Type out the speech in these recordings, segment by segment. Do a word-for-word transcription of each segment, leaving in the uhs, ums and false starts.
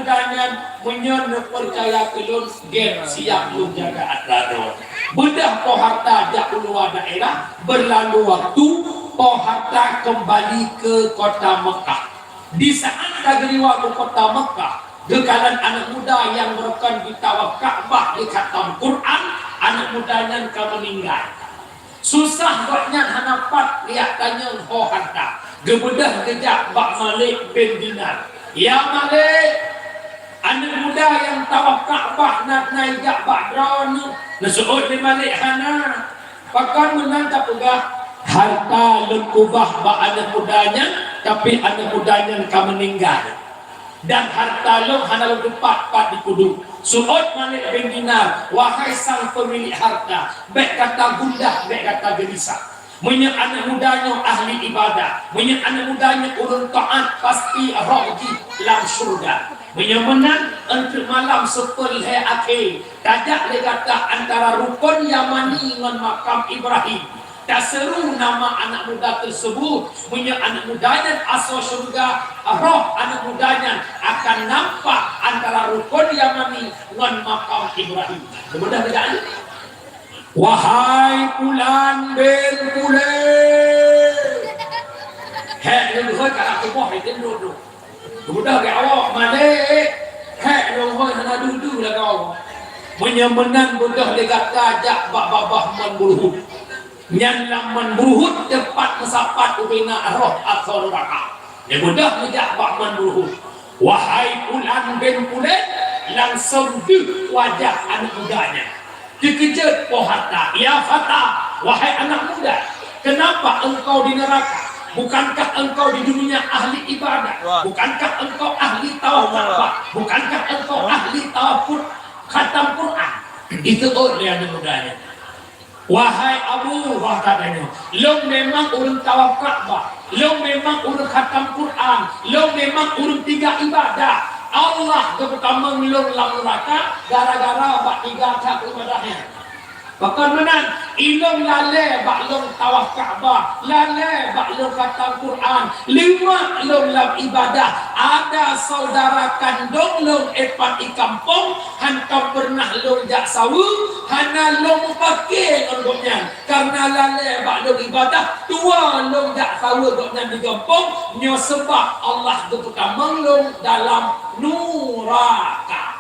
Tanyan meunyoe neupeucaya keu lôn, gét siap lôn jaga atra droe. Beudôh po harta jak u luwa daerah, beurlalu waktu, po harta keumbali keu kota Meukah. Di saát ka geuriwa u kota Meukah, geukalon aneuk muda nyang meureukan jitawaf Ka'bah jikhatam Quran, aneuk muda nyan ka meuninggai. Susah gobnyan hana pat geujak tanyong ho harta. Geubeudôh geujak bak Malik bin Dinar. "Ya Malik, aneuk muda nyang tawaf Ka'bah na, na ijak bak droeneuh." Neuseuôt lé Malik, "Hana." "Pakon meunan tapeugah?" "Harta lôn ubah bak aneuk muda nyan, tapi aneuk muda nyan ka meuninggai. Dan harta lôn hana lôn teupat pat dipeuduek." Seuôt Malik bin Dinar, "Wahai sang peumilék harta, bék gata gundah, bék gata geulisah. Meunyoe aneuk muda nyoe ahli ibadah, meunyoe aneuk muda nyoe ureuëng taát, pasti roh jih lam syeuruga. Meunyoe meunan, eunteuk malam seupôt lhée akhé, tajak lé gata antara Rukon Yamani ngon Makam Ibrahim. Taseuru nama aneuk muda teuseubuet, meunyoe aneuk muda nyan asoe syeuruga, roh aneuk muda nyan akan nampak antara Rukon Yamani ngon Makam Ibrahim." Mudah tidak? "Wahai Pulan bin Pulan, hék lôn hôi ka tuboh itu dulu." Mudah geuawak Malik, "Hék lôn hôi hana dudu lagoe." "Meunyoe meunan beudôh lé gata jak bak babah Mon Buruhut. Nyan lam Mon Buruhut teumpat meusapat ubena roh asoe nuraka." Nyan beudôh neujak bak Mon Buruhut. Wahai Pulan bin Pulan, langsong deuh wajah aneuk muda nyan. Teukeujot po harta, "Ya fata, wahai anak muda, kenapa engkau di neraka? Bukankah engkau di dunia ahli ibadah? Bukankah engkau ahli tawaf Ka'bah? Bukankah engkau ahli tawaf Qur-, khatam Quran?" Itu oh dia anak muda nyan. "Wahai Abu," wah katanya, "lôn memang ureuëng tawaf Ka'bah, lôn memang ureuëng khatam Quran, lôn memang ureuëng tiga ibadah. Allah geupeutamong lôn lam neuraka gara-gara bak tiga that ibadah nyan. Pakon meunan, ilôn lalée bak lôn tawaf Ka'bah, lalée bak lôn khatam Quran, leumah lôn lam ibadah. Ada saudara kandong lôn ipat i kampong, hantom peureunah lôn jak saweue, hana lôn meupaké ngon gobnyan. Kareuna lalée bak lôn ibadah, tuwoe lôn jak saweue gobnyan di gampông, nyoe sabab Allah geupeutamong lôn dalam nuraka."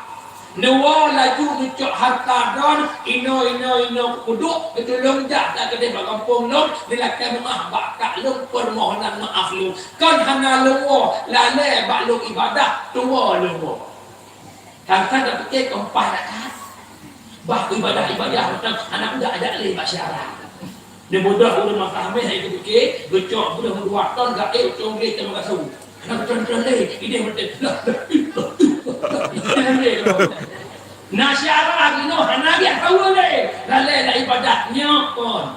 Neuwoe laju neucok harta droe, inoe, inoe, inoe, peuduek, geutulông jak dak keudeh bak gampông lôn, neulakée meu'ah bak kak lôn, peumohonan meu'ah lôn. Kon hana lôn woe, lalée bak lôn ibadah, tuwoe lôn woe. Kan-kan tapiké keu paih rakat. Bah ibadah-ibadah mantong aneuk muda ajak lé bak syara. Neubeudôh ureuëng Makkah meh hai geupiké, geucok beudôh dua ton gaéh u cong gleh teuma gasu. Hana geuton-ton lé, idéh meuteun. Lah, lah, lah, lah, lah. Na syara inoe hana biasa lé. Lalée lam ibadah nyoe kon.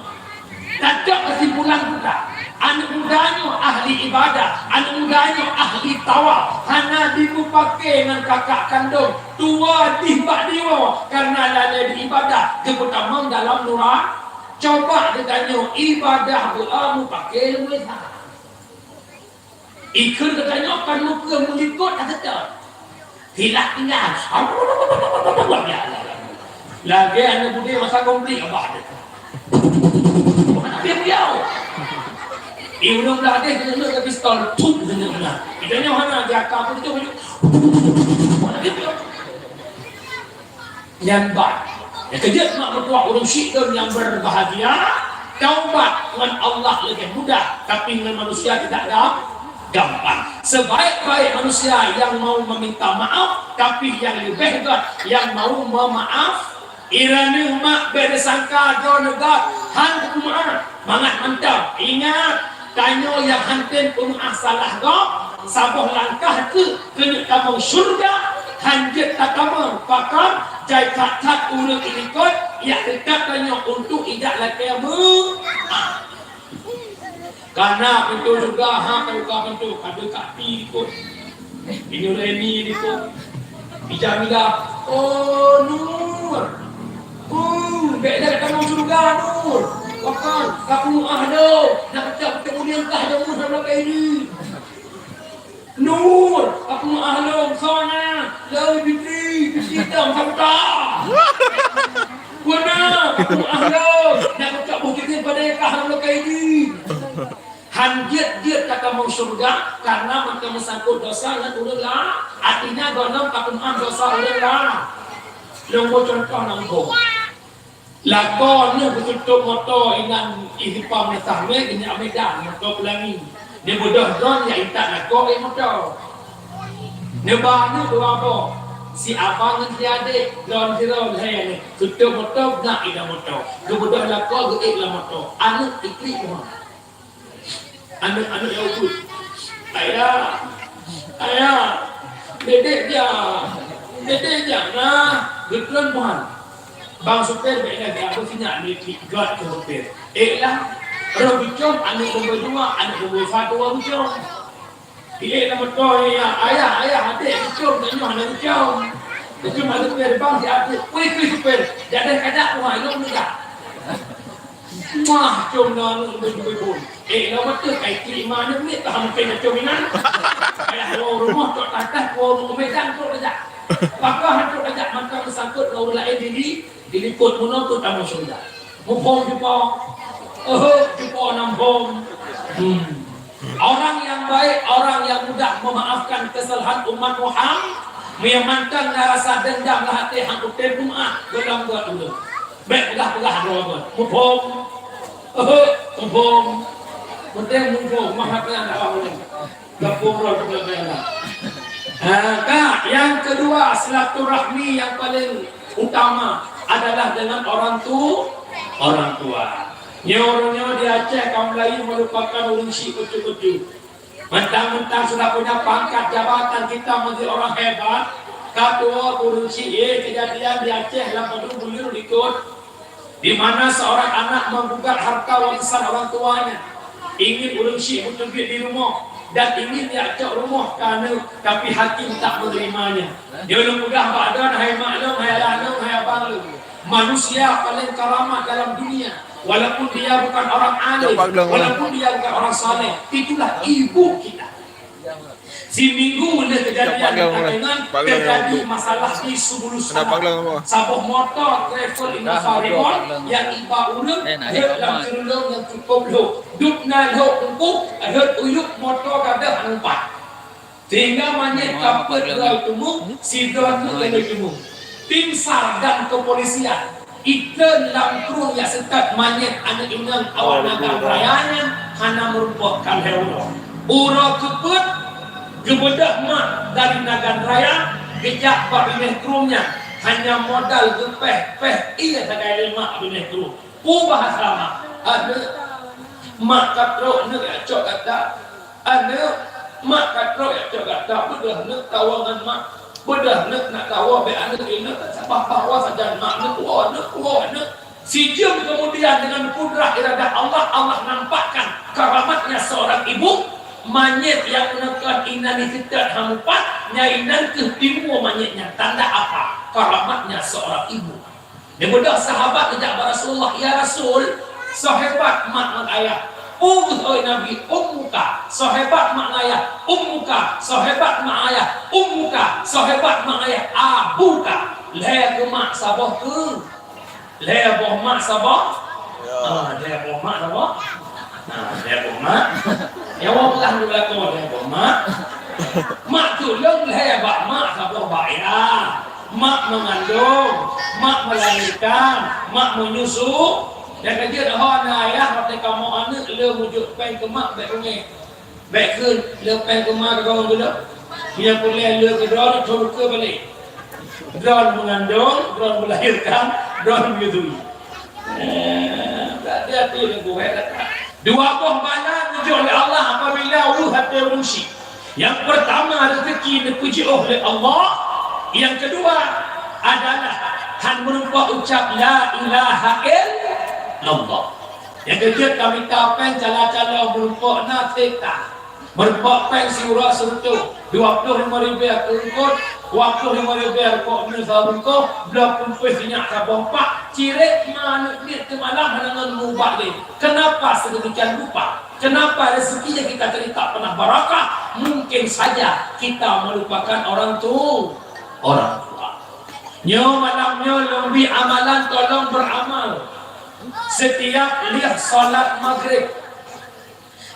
Tacok keusimpulan buta, aneuk muda nyoe ahli ibadah, aneuk muda nyoe ahli tawaf, hana jimeupaké ngon kakak kandong, tuwoe dih bak diwoe, kareuna lalée di ibadah geupeutamong dalam nura-. Coba geutanyoe ibadah beu-a meupaké leumeh that. Ikheun geutanyoe kon meukeue meulikot aseutôt. Silap tinggai. Lagée aneuk beudé masa konflik abah deh. Mana dia beliau? Eh, ulôn blah deh keuneuk keu pistol. Tup keuneuk na. Geutanyoe hana jaka pun tu. Mana dia beliau? Nyan ban. Nyang keujeuet mak meutuah ureuëng syik lôn nyang berbahagia, taubat ngon Allah leubeh mudah, tapi ngon manusia tidak gam-, gampang. Sebaik-baik manusia yang mau meminta maaf, tapi yang leubeh gét yang mau memaaf. Iraneuh mak bèk neusangka droeneuh gét, han teupeumaaf. Mangat mantong, ingat, tanyoe nyang han tem peumeu'ah salah gob, saboh langkah teuk keuneuk tamong syeuruga, han jeuet tatamong pakon jai that-that ureuëng ilikot, jak teutab tanyoe untuk ijak lakée meu'ah. Kana pintoe syeuruga, ha, ka buka pintoe, ka deuh ka pi likot. Inyoe Reni likot. Ija Mila, "Oh, Nur! Oh, bèk lé kamoe syeuruga, Nur! Pakon, ka peumeu'ah lom, na peucah-peucah uneuen kah lom Nur hana lagée nyoe. Nur, ka peumeu'ah lom, soe na?" Dong kata. Beuna, kamu ahli. Nak buka buku ni pada kah kamu kaji. Han jeuet-jeuet ka tamong syeuruga karena maka meusangkot dosa ngon ureueng laén. Artinya gohlom ka peumaaf dosa ureueng laén. Lôn bri contoh nyang phôn. Lakoe neuh beututôp moto inan i simpang Meusah Mé geujak Medan, moto Pelangi. Neubeudôh droen jak intat lakoe ék moto. Neuba aneuk dua boh, si abang ngon si adék, droen sidroe lhèe neuh. Tutôp moto, geujak inan moto. Geubeudôh lakoe geuék lam moto. Aneuk iklik moto. Aneuk-aneuk nyang ubit. "Ayah, ayah, dedek jak, dedek jak na," geutreun ban. Bang supir bèk lagèe, "Apa sih nyak ni?" Gèt keu supir. "Ék lah, roh beucom aneuk nombor dua, aneuk nombor satu roh beucom." Geuék lam moto, "Ya, ayah, ayah, adék beucom, tanyoe hana beucom." Beucom aneuk supir, bang si adék, "Weh, kui supir, jadi kajak, wah, ilong meuga." Mah, com na aneuk beujubai phôn. Eh, lôn beutôi kai klik ma aneuk miet, ka mungken com inan. Payah woe rumoh, trok tatah, woe rumoh Medan, trok tajak. Pakon han trok tajak, mantong meusangkot ngon ureueng laén diri, dilikot meunoe keu tamong syeuruga. Muphom jumpa. Oh, jumpa nam phom. Hmm. Orang yang baik, orang yang mudah memaafkan kesalahan umat Muhammad, meunyo mantong na rasa dendam lam até, han kutem peumaaf, gohlom gèt ulôn. Bèk peugah-peugah droe gèt. Muphom. Muphom. Penting muphom. Maha peue nyang dakwah ulôn. Gampông droe tu peue nyang dakwah. Ha, ka, yang kedua, silaturahmi yang paling utama adalah dengan orang tu, orang tua. Nyoe, nyoe di Aceh, kaum Melayu merupakan ureueng syik beutôi-beutôi. Mentang-mentang sudah punya pangkat jabatan, kita menjadi orang hebat, ka tuwoe ureueng syik, eh, kejadian di Aceh lam padum buleuen likot, di mana seorang anak menggugat harta warisan orang tuanya, ingin ureueng syik beuteubiet di rumoh dan ingin jak cok rumoh keu aneuk, tapi hakim tak menerimanya. Dia ulôn peugah bak droen, hai mak lôn, hai ayah lôn, hai abang lôn. Manusia paling karamat dalam dunia, walaupun dia bukan orang alim, walaupun dia bukan orang saleh, itulah ibu kita. Siminggu lheueh kejadian di Takengon, terjadi masalah di Subulus Salam. Saboh moto Travel Innova Remote nyang iba ureueng rhot lam ceureuloeng nyang cukup lhok. Dub na lhok teungku, rhot u yup, moto gadôh lumpat. Sehingga manyét ka peuet droe teumèe, sidroe teuk lagèe teumèe. Tim SAR dan kepolisian itreun lam krueng nyang seutôt manyét aneuk inong awak Nagan Raya nyan hana meurumpok ka lhèe uroe. Uroe keupeuet, geubeudôh mak dari Nagan Raya geujak bak binéh krueng nyan, hanya modal geupéh-péh ié sagai lé mak binéh krueng. Peue bahasa mak? Aneuk, mak ka trok neuk jak cok gata. Aneuk, mak ka trok jak cok gata. Beudôh neuk tawoe ngon mak. Beudôh neuk nak tawoe bèk aneuk inong tasabah bahwa sajan mak neuk woe, neuk woe, neuk. Sijeuem kemudian dengan kudrah iradah Allah, Allah nampakkan karamatnya seorang ibu, manyét nyang neukon inan di seutôt han mupat, nyan inan keuh timbul manyét nyan. Tanda apa? Karamatnya seorang ibu. Dibeudôh sahabat geujak bak Rasulullah, "Ya Rasul, soe hebat mak ngon ayah?" "Peue oi Nabi, ummuka." "Soe hebat mak ngon ayah?" "Ummuka." "Soe hebat mak ayah?" "Ummuka." "Soe hebat mak ayah?" "Abuka." Lhèe keu mak, saboh keu. Lhèe boh mak, saboh. Ah, lhèe boh mak, saboh. Nah, lhèe boh mak. Nyoe peugah lôn lakoe lhèe boh mak. Mak tulông lhèe bak mak, saboh bak ayah. Mak mengandung, mak melahirkan, mak menyusu. Dan ka jeuet ho na ayah watèe kamoe aneuk le meujok péng keu mak bèk beungéh. Bèk kheun le péng keu mak keu kamoe keudroe. Nyang peureulèe le keu droe, thôn keu balek. Droe mengandung, droe melahirkan, droe menyusui. Eh, hati-hati lagu, eh, kata. Dua boh bala geujok lé Allah apabila ureueng até ureueng syik. Yang pertama, rezeki neupeujiôh lé Allah. Yang kedua adalah han meurumpok ucap la ilaha illallah. Nyang keujeuet ka mita péng cala-cala meurumpok na sép tan. Meurumpok péng siuroe sireutoh, dua ploh limong ribèe keu eungkôt, dua ploh limong ribèe rukok mie sabungkôh, bloe pumpéh sinyak saboh pak, cirét ma aneuk miet teumalam hana ngon meuubat lé. Kenapa sedemikian rupa? Kenapa rezeki yang kita cerita pernah barakah? Mungkin saja kita melupakan orang tu, orang tua. Nyoe malam nyoe lôn bri amalan, tolong beuramal. Setiap lheueh salat Maghrib,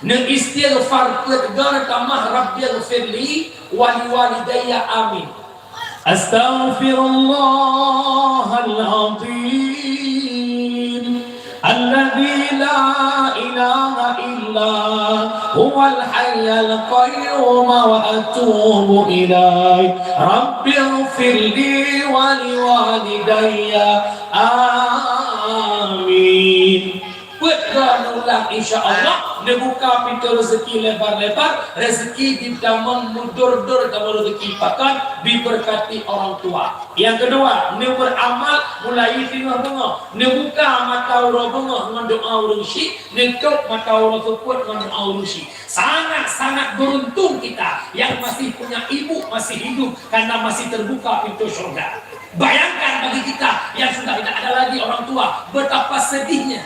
neuistighfar peuet goe, neutamah Rabbighfirli wa liwalidayya, amin. Astaghfirullahal azim. Alladzi la ilaha illa huwal hayyul qayyum wa atubu ilaih. Rabbighfirli wa liwalidayya. Amin. Peuet goe neulang, insya Allah, neubuka pintoe rezeki lebar-lebar, rezeki ditamong meudor-dor, tamong rezeki pakon, diberkati orang tua. Nyang keudua, neubeuramal mulai singoh beungoh, neubuka mata uroe beungoh ngon doa ureueng syik, neutôb mata uroe seupôt ngon doa ureueng syik. Sangat-sangat beruntung kita yang masih punya ibu masih hidup, karena masih terbuka pintu surga. Bayangkan bagi kita yang sudah tidak ada lagi orang tua, betapa sedihnya.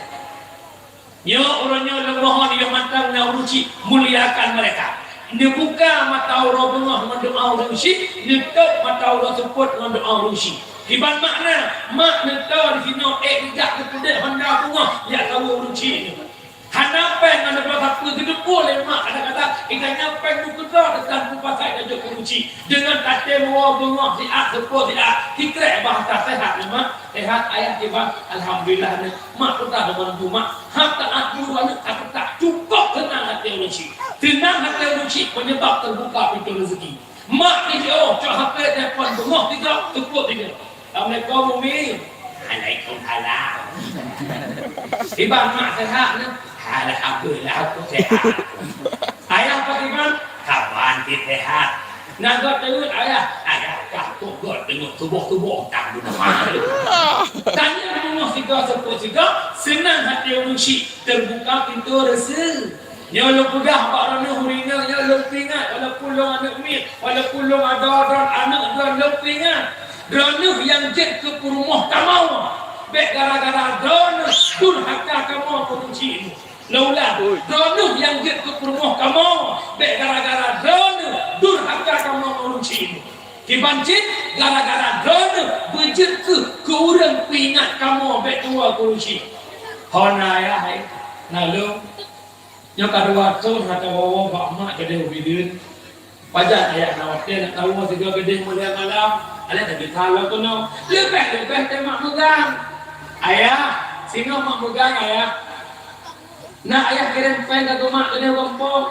Nyoe uroe nyoe lôn mohon, yoh mantong na ureueng syik, muliakan mereka. Neubuka mata uroe beungoh ngon doa ureueng syik, neutôb mata uroe seupôt ngon doa ureueng syik. Kiban makna, mak neutoe disinoe, ék geujak geupeudeh honda beungoh, jak saweue ureueng syik nyoe. Hana péng, hana peue sapeue, geuteupeue lé mak, kadang-kadang geutanyoe péng beukeudroe teuka peupakai tajok keu ureueng syik. Deungon tatém woe beungoh siat, seupôt siat, sikrek bah tasehat nyoe mak. Sehat ayah kiban, alhamdulillah nyoe. Mak peugah deungon bu mak, hab taát guru aneuk ka peutak, cukôp seunang até ureueng syik. Seunang até ureueng syik meunyeubab teubuka pintoe rezeki. Mak jiôh cok H P telepon beungoh tiga, seupôt tiga. Assalamualaikum, Umi. Waalaikumsalam. Kiban mak sehat nyoe? Alhamdulillah, aku sehat. Ayah pakriban? Kaban cit sehat. Na göt teungeut ayah? Ayah ka göt teungeut tuboh-tuboh tang di rumah. Tanyoe beungoh sigoe seupôt sigoe, seunang até ureueng syik, teubuka pintoe reuzeuki. Nyoe lôn peugah bak droeneuh ureueng inong, nyoe lôn peuingat, walaupun lôn aneuk miet, walaupun lôn adoe droe aneuk droe, lôn peuingat. Droeneuh nyang jeuet keu peurumoh kamoe, bék gara-gara droeneuh durhaka kamoe keu ureueng syik. Lôn ulang, droeneuh nyang jeuet keu peurumoh kamoe, bék gara-gara droeneuh durhaka kamoe keu ureueng syik. Kiban cit gara-gara droeneuh beujeuet keu, keu ureueng peuingat kamoe bék tuwoe keu ureueng syik. Hana ayah, hai, na lôn. Nyoe ka dua thon hana tawoe bak mak keudeh u bideuen. Pajan ayah na watèe neuk tawoe sigoe keudeh mulai malam, alah tabi talo keunoe. Leubeh-leubeh teuh mak meugang. Ayah, singoh mak meugang, ayah. Na ayah kirém péng keu mak keudeh gampông.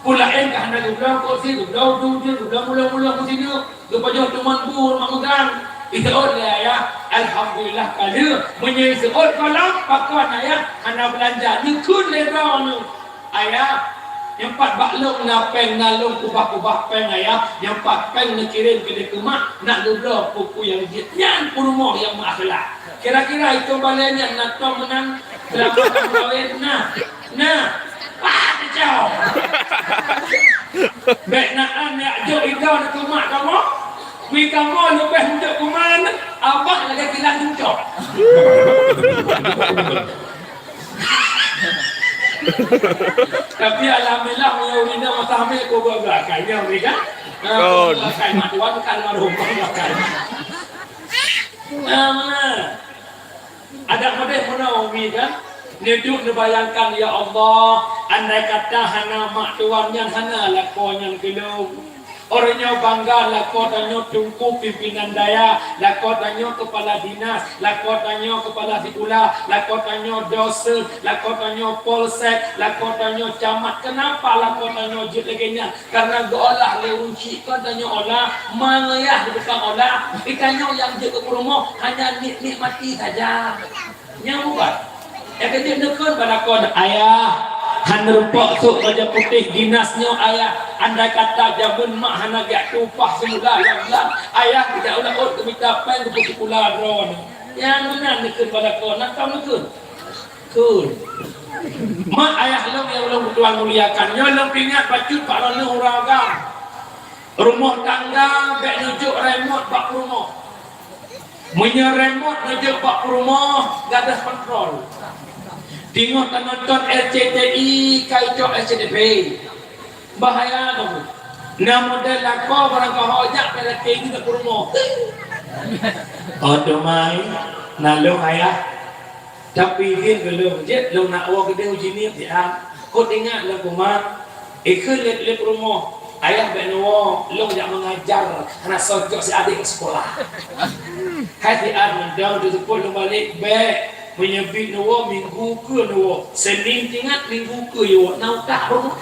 Peue laén ka hana geubloe, kok si geubloe udu-udu, geubloe mulo-mulo meusineuk, geupajoh teumon bu mak meugang. Iseuôt lé ayah, alhamdulillah ka lheueh. Meunyoe iseuôt gohlom, pakon ayah hana beulanja, neukheun lé droeneuh. Ayah, nyang pat bak lôn na péng, na lôn kubah-kubah péng ayah, nyang pat péng neukirém keudeh keu mak, nak geubloe peue-peue nyang jeuet. Nyan peurumoh nyang meuakhlak. Kira-kira itong balèe nyan na tom meunan seulama kamoe kawén? Na, na. Pat teucok. Bék na an jak jok ida keu mak kamoe. Kui kamoe leubeh meujok keu mak, abah lagèe kilat teucok. Tapi alhamdulillah, meunyoe ureueng inong masa hamé keu gobnyan, nyan ureueng kan? Ha, gobnyan mak tuan kan almarhum gobnyan. Nah, mana? Adak model meunoe umi kan? Neuduek neubayangkan, "Ya Allah, andai kata hana mak tuan nyan, hana lakoe nyan keu lôn." Ureueng nyoe bangga lakoe tanyoe Teungku pimpinan dayah, lakoe tanyoe kepala dinas, lakoe tanyoe kepala sikula, lakoe tanyoe dosen, lakoe tanyoe polsek, lakoe tanyoe camat. Kenapa lakoe tanyoe jeuet lagèe nyan? Karena geuolah lé ureueng chik, kon tanyoe olah, ma ngon yah di tukang olah. Di tanyoe nyang jeuet keu peurumoh hanya nik-nikmati saja. Nyang ubat. Nyang keu jeuet neukheun bak lakoe, "Ayah, han rumpok sôk bajèe putéh dinas nyoe, Ayah. Andai kata jameun mak hana geujak tueng upah seumula lam blang, Ayah geujak u laôt geumita péng keu peusikula droeneuh." Nyang meunan neukheun bak lakoe, na tom neukheun. Kheun. Mak ayah lôn nyang lôn tuan muliakan, nyoe lôn peuingat bacut bak droeneuh ureueng agam. Rumoh tangga bèk neujok remote bak peurumoh. Meunyoe remote neujok bak peurumoh, gadôh kontrol. Teungoh tanonton R C T I, ka icok R C T V. Bahaya tu. Na model lakoe barangkaho jak peulatih ngon peurumoh. Oh teuma, na lôn ayah. Tapi jih geulong jeuet lôn nak woe keudeh uji niet siat. Kôt ingat lôn kuman, ikheun lé, lé peurumoh, "Ayah, bèk neuwoe, lôn jak mengajar, hana soe cok si adék sikolah." Hai siat mantong, teuseupôt lôn balek, "Bèk, meunyoe bit neuwoe, minggu keu neuwoe. Senin tingat, minggu keu neuwoe, na utah peurumoh."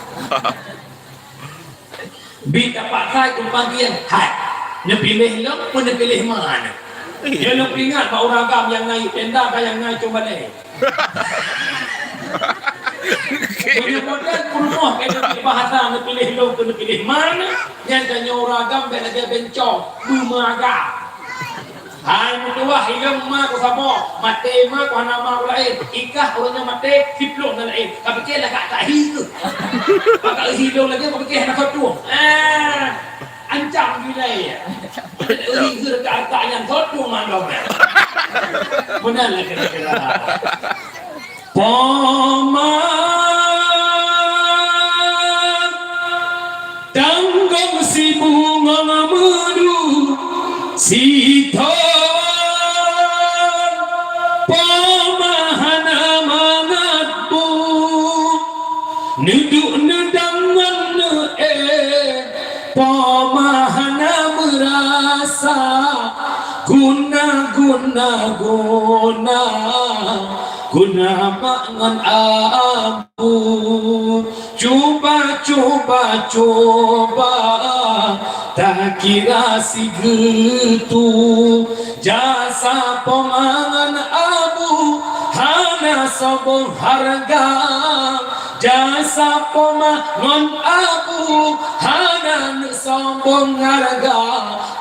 Bit tapak sai tumpang tieng, hai. Neupiléh lôn, pun neupiléh ma nyoe. Iya. Nyoe lôn peuingat bak ureueng agam nyang na yub tenda dan nyang na cong balèe. Meunyoe model peurumoh keu neupiléh bahasa, neupiléh lôn keu neupiléh ma nyoe, nyan tanyoe ureueng agam bèk lagèe bencong, beumeuagam. Hai meutuwah, ilôn ma ku saboh, maté ma ku hana ma ku laén. Ikah ureueng nyan maté, siploh na laén. Ka pike lagak tahi keuh. Bak ka euhi lôn lagèe, ka pike hana sotong. Ah, ancam jih ilèe. Euhi keuh reutak-reutak nyan sotong mandum. Meunan lah kira-kira. Poma tanggong sibu ngon meudu sithon, poma hana mangat bu, neuduek neudang ngon neuék, poma hana meurasa guna, guna, guna, guna mak ngon abu. Cuba, cuba, cuba takira sigeutue, jasa poma ngon abu hana sombong hareuga. Jasa poma ngon abu hana neusombong hareuga.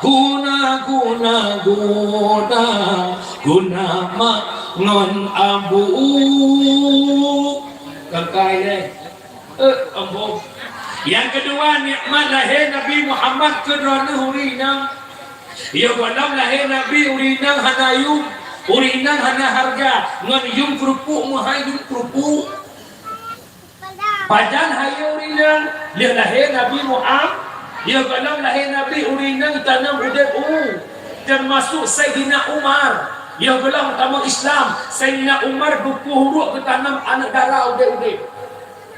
Guna, guna, guna, guna mak ngon abu. Keukai lé. Eh, ampôn. Nyang keudua, nikmat lahé Nabi Muhammad keu droeneuh ureueng inong. Yoh gohlom lahé Nabi, ureueng inong hana yum, ureueng inong hana hareuga, ngon yum keureupuk meuhai yum keureupuk. Pajan hayeu ureueng inong, lheueh lahé Nabi Muhammad, yoh gohlom lahé Nabi, ureueng inong tanom udép u, teumasuk Saidina Umar. Yoh gohlom tamong Islam, Saidina Umar dua ploh uroe geutanom aneuk dara udép-udép.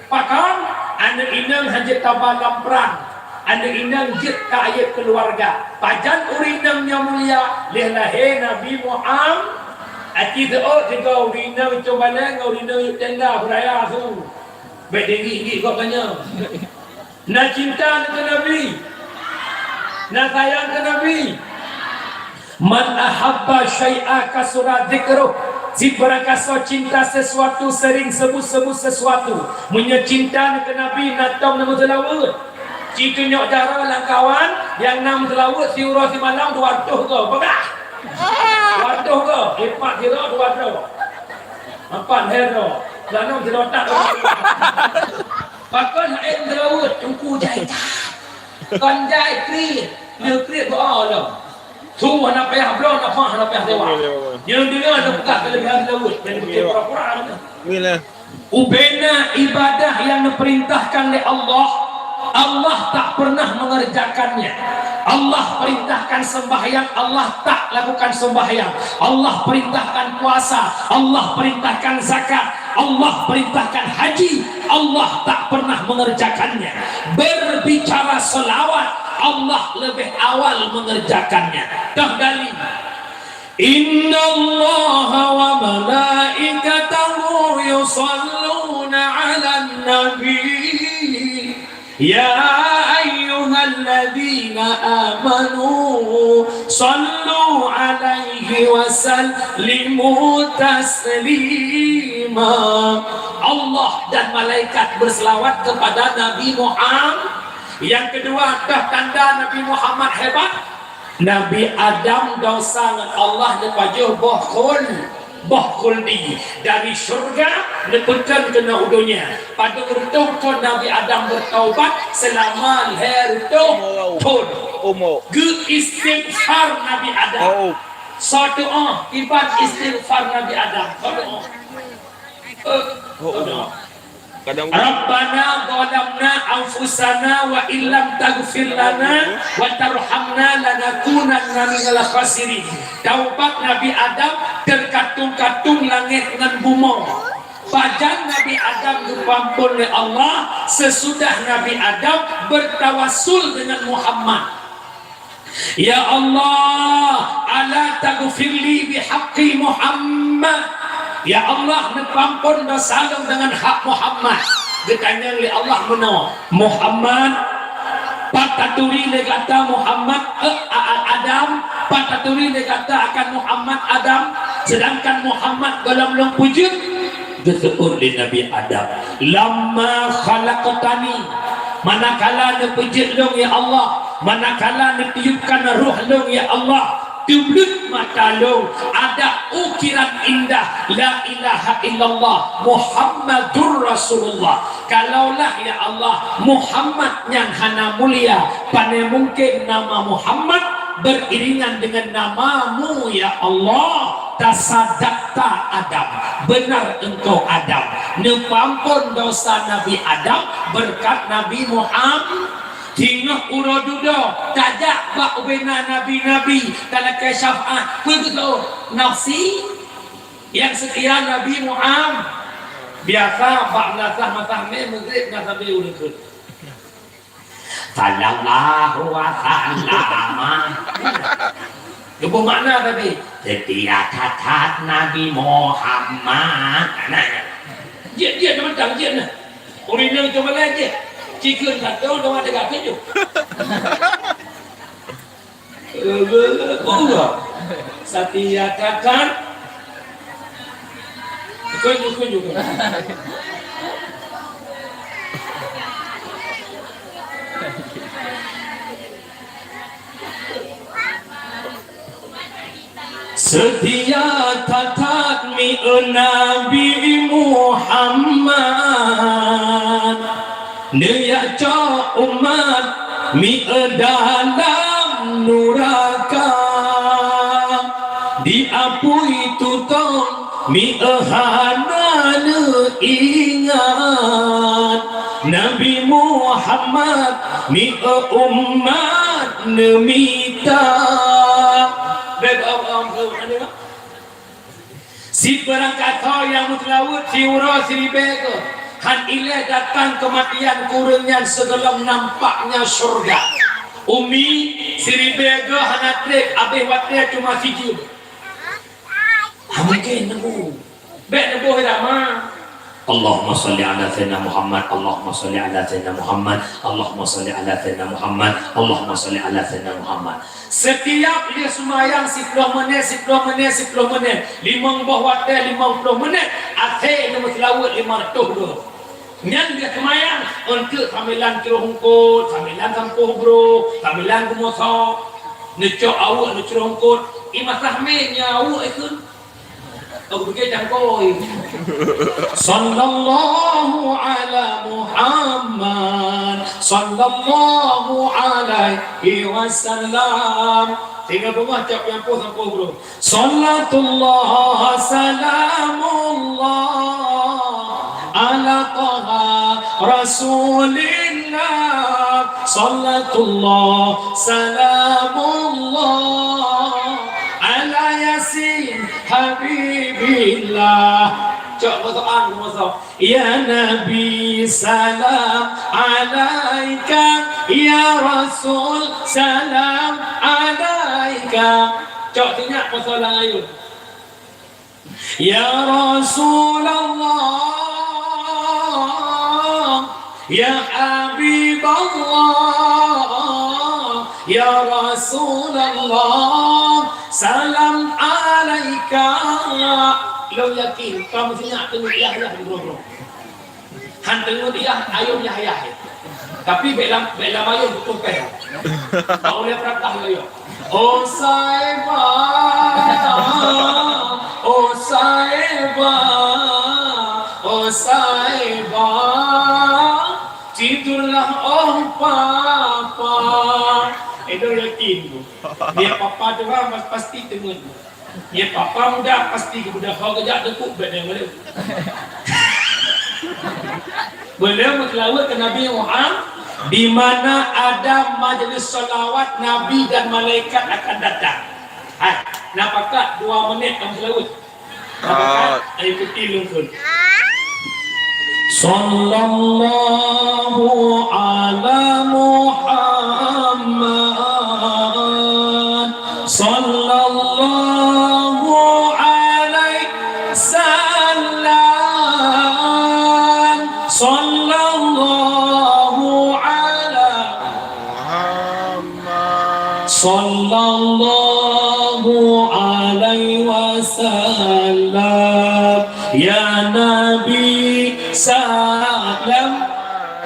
Pakon? Aneuk inong hana jeuet taba lam prang. Aneuk inong jeuet keu ayeb keuluwarga. Pajan ureueng inong nyang mulia, lheueh lahé Nabi Muhammad, aci teuôt sigoe ureueng inong cong balèe ngon ureueng inong yub tenda beuraya su. Bèk deungi-deungi gob tanyoe. Na cinta keu Nabi? Na sayang keu Nabi? Man ahabba syai'a kasura dzikruh. Sibarangkasoe cinta sesuatu, sering sebut-sebut sesuatu. Meunyoe cinta keu Nabi, na tom na meuseulaweuet. Ci tunyok jaroe lam kawan, nyang na meuseulaweuet siuroe simalam dua reutôh goe. Peugah! Dua reutôh goe. Empat sidroe, dua droe. Empat lhèe droe. Silanom sidroe that. Pakon hana meuseulaweuet, teungku jai that. Kon jai kriet, lheueh kriet doa lom. Su hana payah bloe, nafah hana payah sewa. Nyang deungoe neupeugah keuleubehan seulaweuet, dan beutôi pura-pura. Ubena ibadah nyang neupeurintahkan lé Allah, Allah tak pernah mengerjakannya. Allah perintahkan sembahyang, Allah tak lakukan sembahyang. Allah perintahkan puasa, Allah perintahkan zakat, Allah perintahkan haji, Allah tak pernah mengerjakannya. Berbicara selawat, Allah lebih awal mengerjakannya. Toh dalil. Innallaha wa malaikatahu yusalluna 'alan nabi. Ya ayyuhalladzina amanu sallu 'alaihi wa sallimu taslima. Allah dan malaikat berselawat kepada Nabi Muhammad. Yang kedua, dah tanda Nabi Muhammad hebat. Nabi Adam desya ngon Allah neupajoh boh khul-, boh khuldi dari syurga neupeukon keunoe u donya. Padub reutôh thon Nabi Adam beutaubat? Seulama lhèe reutôh thon. Umu. Geu-istighfar Nabi Adam. Oh. Soe tu'oh kiban istighfar Nabi Adam? Soe tu'oh? Eh, soe tu'oh? Rabbana zalamna anfusana wa illam taghfir lana wa tarhamna lanakunanna minal khasirin. Taubat Nabi Adam teukatung-katung langét ngon bumoe. Pajan Nabi Adam geupeuamphon lé Allah, seusudah Nabi Adam beutawassul deungon Muhammad. Ya Allah, ala taghfirli bihaqqi Muhammad. Ya Allah, neupeuamphon desya lôn deungon hak Muhammad. Geutanyong lé Allah meunoe, Muhammad, pat taturi lé gata Muhammad, eh, a-, a-, Adam, pat taturi lé gata akan Muhammad Adam, seudangkan Muhammad gohlom lôn peujeuet? Geuseuôt lé Nabi Adam, "Lamma khalaqtani," manakala neupeujeuet lôn, ya Allah, manakala neutiupkan roh lôn, ya Allah, teubleuet mata lôn, ada ukiran indah, la ilaha illallah Muhammadur Rasulullah. Kalaulah, ya Allah, Muhammad nyan hana mulia, pane mungken nama Muhammad beriringan dengan namamu, ya Allah. Tasadaqta Adam, benar engkau Adam. Neupeuamphon desya Nabi Adam beureukat Nabi Muhammad. Singoh uroe dudoe tajak bak ubena nabi-nabi talakée syafaat. Peue geuteuôt? Nafsi nyang seutia Nabi Muhammad. Biasa bak meulasah masa mé Maghrib na sabe ureuëng kheun. Sallallahu wa sallama. Geuboh makna tapi, seutia that-that Nabi Muhammad. Nah, jeuet, jeuet, teumantang, jeuet nah. Ureuëng inong cuma lé jeuet. Cikheun satu, dua, tiga, tujuh. Seutia that-that. Kunjung, kunjung, kunjung. Seutia that-that mieu Nabi Muhammad. Neujak cok umat mieu dalam nuraka, diapui tutong mieu hana neuingat, Nabi Muhammad mieu umat neumita. Beb am am am. Sipeurangkat ho nyang meuseulaweuet siuroe siribée geuh, han ilée datang keumatian keu ureuëng nyan sigohlom nampaknya syeuruga. Umi siribée geuh hana treb, abéh watée cuma sijeuem. Hana mungken neubu. Bék neuboh irama. Allahumma shalli ala sayyidina Muhammad, Allahumma shalli ala sayyidina Muhammad, Allahumma shalli ala sayyidina Muhammad, Allahumma shalli ala sayyidina Muhammad. Setiap lheueh seumayang siploh menit, siploh menit, siploh menit, limong boh watée limong ploh menit, asée neumeuseulaweuet lima reutôh droe. Nyan lheueh seumayang, eunteuk sambilan crôh eungkôt, sambilan sampoh brôk, sambilan geumoso, neucok aweuek neucrôh eungkôt, i masa mé nyan aweuek ikheun. Aku pikir cangkoi. Sallallahu ala Muhammad, sallallahu alaihi wasallam. Tinggal bunga cap yang pun sampai guru. Salatullah, salamullah, ala Taha Rasulillah. Salatullah, salamullah, ala Yasin Habibillah. Cok, masuk an, masuk. Ya Nabi, salam alaika. Ya Rasul, salam alaika. Cok, tinyak pasal lain. Ya Rasulullah, ya Habiballah, ya Rasulullah, salam alaika. Lôn yakin, kamoe sinyak teungoh yah-yah di droe-droe. Han teungoh yah, ayom yah-yah. Tapi bék lam, bék lam ayom beutôi péh. Bak ulée peurantah ayom. Oh Saibah, oh Saibah, oh Saibah, tidurlah oh Papa. Eh, lôn yakin tu. Dia Papa tu kan pasti teungoh. Ya, Papa muda pasti ke muda. Kau kejak dekuk bak dia, balik. Beliau meuseulaweuet keu Nabi Muhammad, di mana ada majelis salawat Nabi dan malaikat akan datang. Hai, na pakat dua menit kamoe seulaweuet. Na pakat? Ah. Ayo ikuti lungkun. Sallallahu ala Muhammad. Sallallahu alaihi wasallam. Sallallahu ala Muhammad. Sallallahu alaihi wasallam. Ya Nabi, salam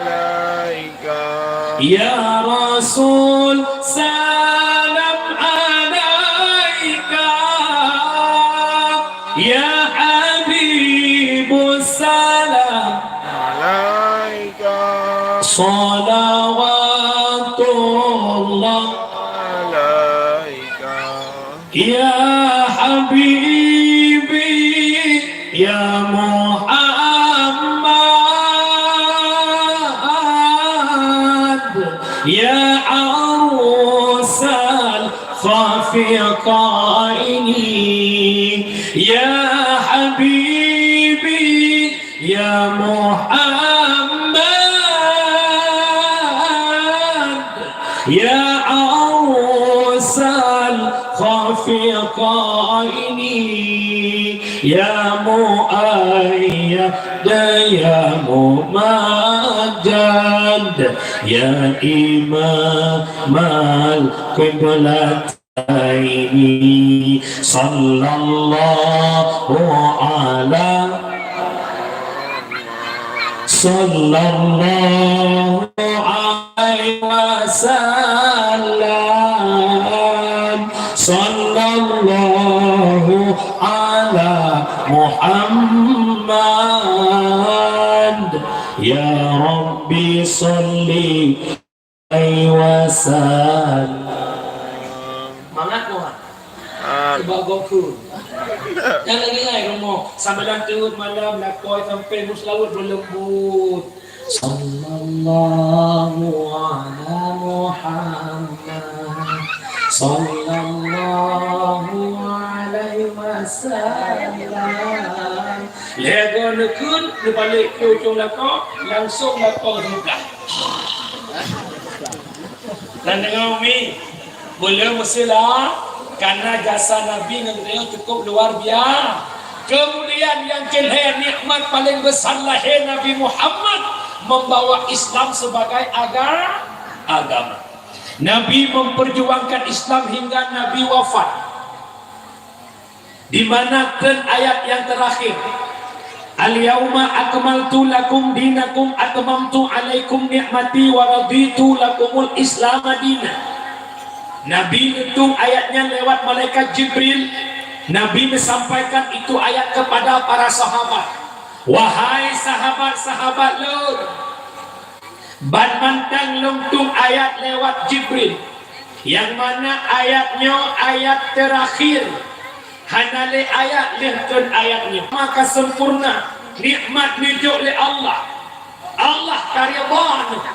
alaika. Ya Rasul, salam alaika. Ya Habibus, salam alaika. Salawatullah alaika. Ya Habibi, ya Muhammad, ya Arusal Khafiqaini, ya Habibi, ya Muhammad, ya Arusal Khafiqaini, ya Muayyad, ya Mumajjad, ya Imamal Qiblat. Ini sallallahu ala, sallallahu alaihi wasallam, sallallahu ala Muhammad. Ya Rabbi, salli alaihi wasallam. Mangat, Tuhan. Ah. Coba goku. Jangan nilai rumah. Sambilan turun malam, lakoi sampai muslawut berlembut. Sallallahu ala Muhammad. Sallallahu alaihi wasallam. Lego nukun, nubalik ke ujung lakoi, langsung lakoi buka. Dan dengar umi, beliau mesti lah, karena jasa Nabi ngon beliau cukup luar biasa. Kemudian yang kelhèe nikmat paling besar lahé Nabi Muhammad membawa Islam sebagai aga-, agama. Nabi memperjuangkan Islam hingga Nabi wafat. Di mana kheun ayat nyang terakhir, "Al-yauma akmaltu lakum dinakum atmamtu alaikum ni'mati wa raditu lakumul Islama dina." Nabi neutong ayat nyan lewat malaikat Jibril. Nabi menyampaikan itu ayat kepada para sahabat, "Wahai sahabat-sahabat lôn, ban mantong lôn tong ayat lewat Jibril, nyang mana ayat nyoe ayat terakhir." Hana lé ayat lheueh kheun ayat nyoe. Maka sempurna nikmat neujok lé Allah. Allah ka ridha nyoe.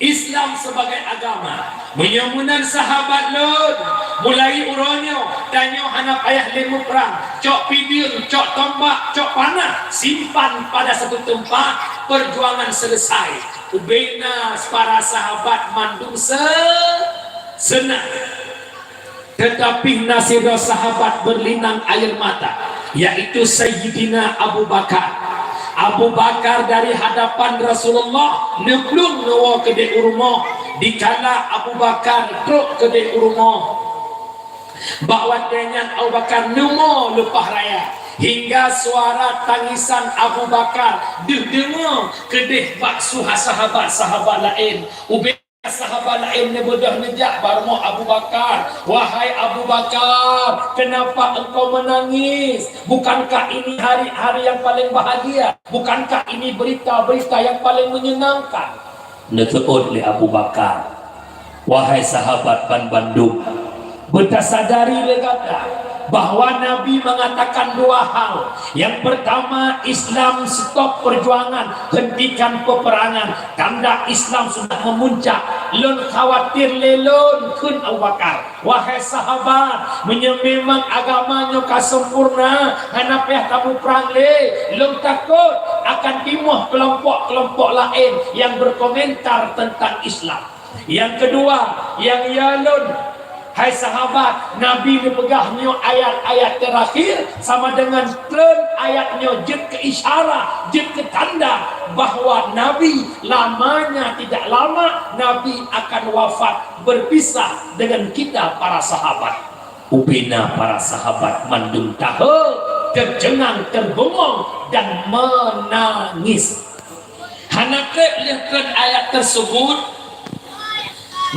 Islam sebagai agama. Meunyoe meunan sahabat lôn, mulai uroe nyoe, tanyoe hana payah lé muprang. Cok pideung, cok tombak, cok panah, simpan pada satu tempat, perjuangan selesai. Ubena para sahabat mandum se-, seunang. Tetapi na sidroe sahabat berlinang air mata, yaitu Sayyidina Abu Bakar. Abu Bakar dari hadapan Rasulullah neublueng neuwoe keudeh u rumoh. Dikala Abu Bakar trok keudeh u rumoh, bak watèe nyan Abu Bakar neumo leupah raya, hingga suara tangisan Abu Bakar deuh deungoe keudeh bak su-, sahabat-sahabat laén. Ubé Sahabat laén neubeudôh neujak bak rumoh Abu Bakar, "Wahai Abu Bakar, kenapa engkau menangis? Bukankah ini hari-hari yang paling bahagia? Bukankah ini berita-berita yang paling menyenangkan?" Neuseuôt lé Abu Bakar, "Wahai sahabat ban bandum, Beutasadari lé gata bahwa Nabi mengatakan dua hal. Yang pertama, Islam stop perjuangan, hentikan peperangan. Tanda Islam sudah memuncak. Lôn khawatir lé lôn, kheun Abu Bakar. Wahai sahabat, meunyoe memang agama nyoe ka sempurna, hana payah tamuprang lé, lôn takot akan timoh kelompok-kelompok laén nyang berkomentar tentang Islam. Nyang keudua, nyang ya lôn, hai sahabat, Nabi neupeugah nyoe ayat-ayat teurakhir, sama deungon treun ayat nyoe jeuet keu isyarah, jeuet keu tanda bahwa Nabi lamanya tidak lama, Nabi akan wafat. Berpisah dengan kita para sahabat. Ubena para sahabat mandum tahe, tercengang, terbengong, dan menangis. Hana treb lheueh treun ayat tersebut,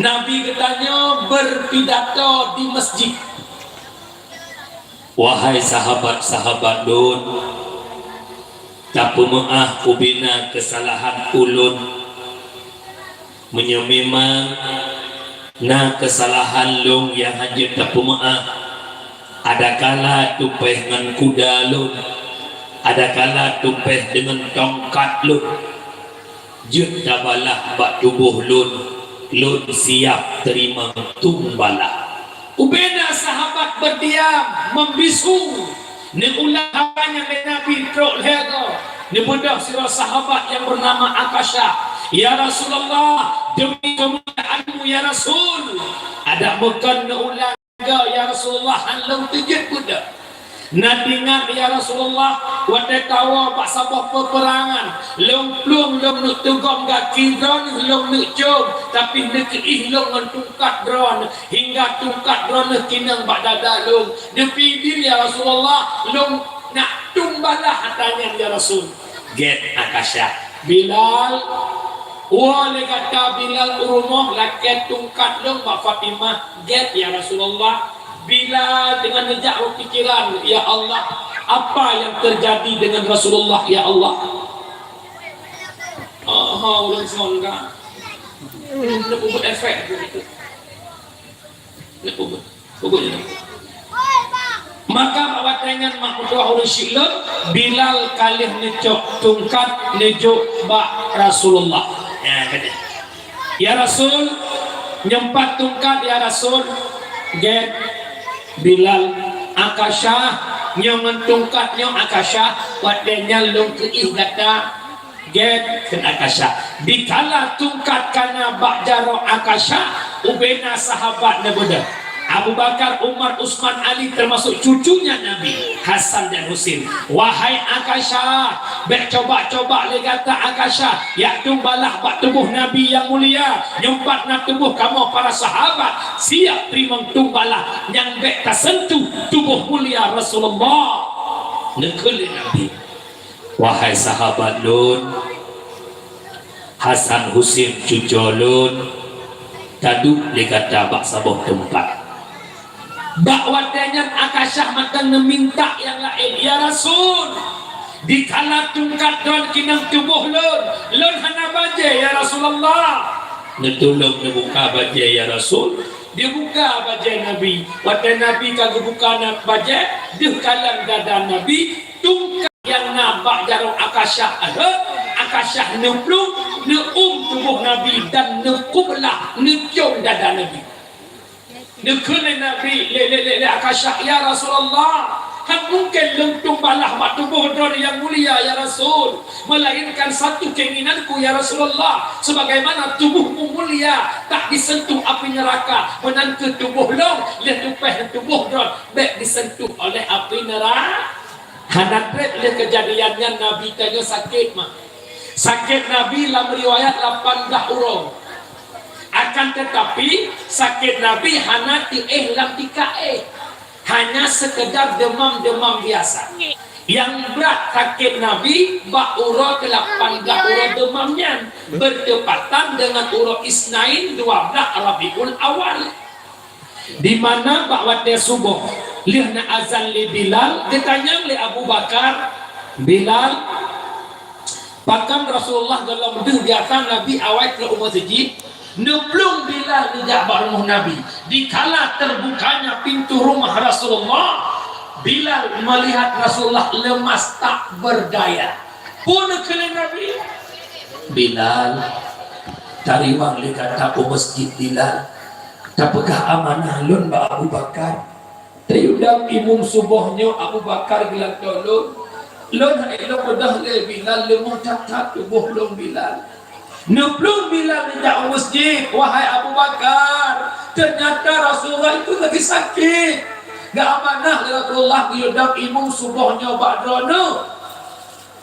Nabi geutanyoe berpidato di masjid. Wahai sahabat-sahabat lôn, tapeumeu'ah ubena keusalahan ulôn. Meunyoe memang na keusalahan lôn nyang hana jeuet tapeumeu'ah, adakala tumpéh ngon kuda lôn, adakala tumpéh deungon tongkat lôn, jeuet tabalah bak tuboh lôn, lôn siab teurimong tueng balah. Ubena sahabat berdiam, membisu. Neuulang haba nyan lé Nabi trok lhèe goe. Neubeudôh sidroe sahabat nyang beunama Akasyah. "Ya Rasulullah, demi kemuliaan-Mu, ya Rasul." Adak bukon neuulang lhèe goe, "Ya Rasulullah, han lôn teujeuet beudôh." Na teuingat, "Ya Rasulullah, watèe tawoe bak saboh peuperangan, lôn plueng lôn neuk teugom gaki droeneuh lôn neuk com, tapi neukeuih lôn ngon tungkat droeneuh, hingga tungkat droeneuh kinong bak dada lôn. Neupidim, ya Rasulullah, lôn nak tueng balah ata nyan, ya Rasul." "Gèt, Akasyah." "Bilal, woe lé gata Bilal u rumoh, lakèe tungkat lôn bak Fatimah." "Gèt, ya Rasulullah." Bilal teungoh neujak u pikiran, "Ya Allah, apa yang terjadi dengan Rasulullah, ya Allah?" Oh, oh, ulôn seungga. Neupeubuet efek begitu. Neupeubuet. Peubuet je. Maka bak watèe nyan mak meutuah ureueng syiek lôn, Bilal ka lheueh neucok tungkat neujok bak Rasulullah. Ya, kata, "Ya Rasul, nyoe pat tungkat, ya Rasul." "Gèt, Bilal." "Akasyah, nyoe ngon tungkat nyoe, Akasyah, watèe nyan lôn keuih gata." "Gèt," kheun Akasyah. Dikala tungkat ka na bak jaroe Akasyah, ubena sahabat neubeudôh. Abu Bakar, Umar, Utsman, Ali, termasuk cucunya Nabi, Hasan dan Husin. "Wahai Akasyah, bèk coba-coba lé gata, Akasyah, jak tueng balah bak tuboh Nabi nyang mulia. Nyoe pat na tuboh kamoe para sahabat, siap teurimong tueng balah nyang bèk taseuntuh tuboh mulia Rasulullah." Neukheun lé Nabi, "Wahai sahabat lôn, Hasan Husin cucoe lôn, taduek lé gata bak saboh teumpat." Bak watèe nyan Akasyah mantong neuminta nyang laén, "Ya Rasul, dikala tungkat droen kinong tuboh lôn, lôn hana bajèe, ya Rasulullah." Neutulông neubuka bajèe, ya Rasul. Dibuka bajèe Nabi. Watèe Nabi ka geubuka na-, bajèe, deuh kalon dada Nabi, tungkat nyang na bak jaroe Akasyah, eh, Akasyah neuplueng, neuôm tuboh Nabi dan neukublah, neucôm dada Nabi. Neukheun lé Nabi, lé, lé, lé, lé Akasyah, "Ya Rasulullah, han mungken lôn tueng balah bak tuboh droen nyang mulia, ya Rasul, melainkan satu keinginanku, ya Rasulullah, sebagaimana tubuhmu mulia, tak disentuh api neraka, meunan keuh tuboh lôn, lheueh tumpéh tuboh droen, bèk disentuh oleh api nera-." Hana trép lé keujadian nyan Nabi tanyoe sakét, mak. Sakét Nabi lam riwayat lapan blah uroe. Akan tetapi, sakét Nabi hana teuéh lam tika éh. Hanya sekedar demam-demam biasa. Nyang brat sakét Nabi bak uroe keulapan blah uroe demam nyan, bertepatan dengan uroe Isnain dua blah Rabiul Awal. Di mana bak watèe suboh, lheueh na azan lé Bilal, geutanyong lé Abu Bakar, "Bilal, pakon Rasulullah gohlom deuh biasa Nabi awai trok u meuseujid, Neuplueng Bilal neujak bak rumoh Nabi. Dikala terbukanya pintu rumah Rasulullah, Bilal melihat Rasulullah lemas tak berdaya. Peue neukheun lé Nabi? "Bilal, tariwang lé gata u masjid, Bilal. Tapeugah amanah lôn bak Abu Bakar. Tayue dong imum suboh nyoe Abu Bakar geulantoe lôn. Lôn hana lôn beudôh lé Bilal, leumoh that-that tuboh lôn, Bilal." Neuplueng Bilal neujak u masjid, "Wahai Abu Bakar, teunyata Rasulullah itu lagi sakét. Geuamanah lé Rasulullah geuyue dong imum suboh nyoe bak droeneuh."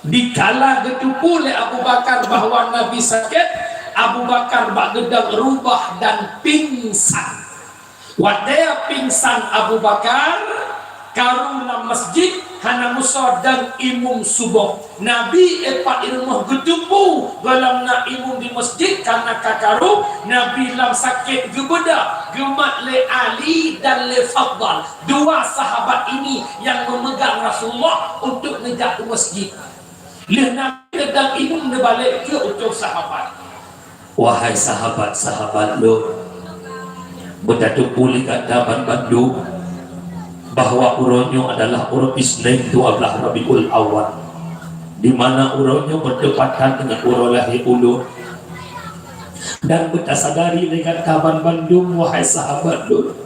Dikala geuteupeue lé Abu Bakar bahwa Nabi sakét, Abu Bakar bak geudong rubah dan pingsan. Watée pingsan Abu Bakar, karu lam masjid, hana meusoe dong imum suboh. Nabi, eh, pat i rumoh geuteupeue gohlom na imum di masjid, kareuna ka karu, Nabi lam sakét geubeudôh, geumat lé Ali dan lé Fadhal, dua sahabat ini nyang meumeugang Rasulullah untuk neujak u masjid. Lheueh Nabi neudong imum, neubalek keu utoe sahabat. "Wahai sahabat-sahabat lôn, beutateupeue lé gata banmandum bahwa uroe nyoe adalah uroe Isnin dua blaih Rabiul Awal, di mana uroe nyoe beutepatan deungon uroe lahé ulôn. Dan beutasadari lé gata banmandum, wahai sahabat lôn,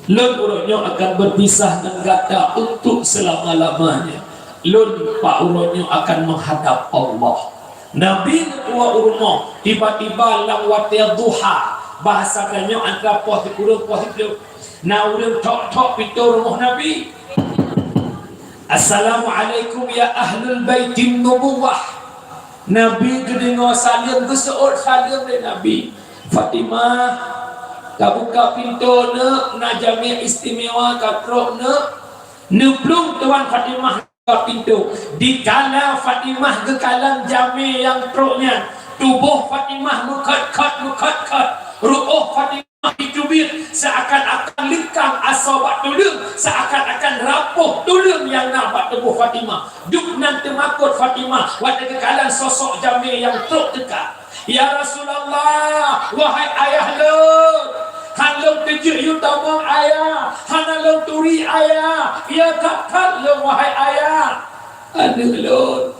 lôn uroe nyoe akan beupisah ngon gata untuk seulama-lamanya. Lôn bak uroe nyoe akan meuhadab Allah." Nabi neukeuluwa u rumoh, tiba-tiba lam watée duha, bahasa tanyoe antara poh sikureueng poh siplôh, na ureuëng thok-thok pintoe rumoh Nabi. "Assalamualaikum ya ahlul baitin nubuwah." Nabi geudeungoe saleuem, geuseuôt saleuem lé Nabi. "Fatimah, tabuka pintoe, Neuk, na jamé istimewa ka trok, Neuk." Neuplueng tuan Fatimah buka pintoe. Dikala Fatimah geukalon jamé nyang trok nyan, tuboh Fatimah meukhot-khot, meukhot-khot. Ruoh Fatimah jiteubiet, seuakan-akan leungkang asoe bak tuleueng, seuakan-akan rapoh tuleueng nyang na bak tuboh Fatimah. Duek nan teumakot Fatimah watée geukalon sosok jamé nyang trok teuka. "Ya Rasulullah, wahai ayah lôn, han lôn teujeuet yue tamong ayah, hana lôn turi ayah, ya that-that lôn, wahai ayah. Aneuëk lôn,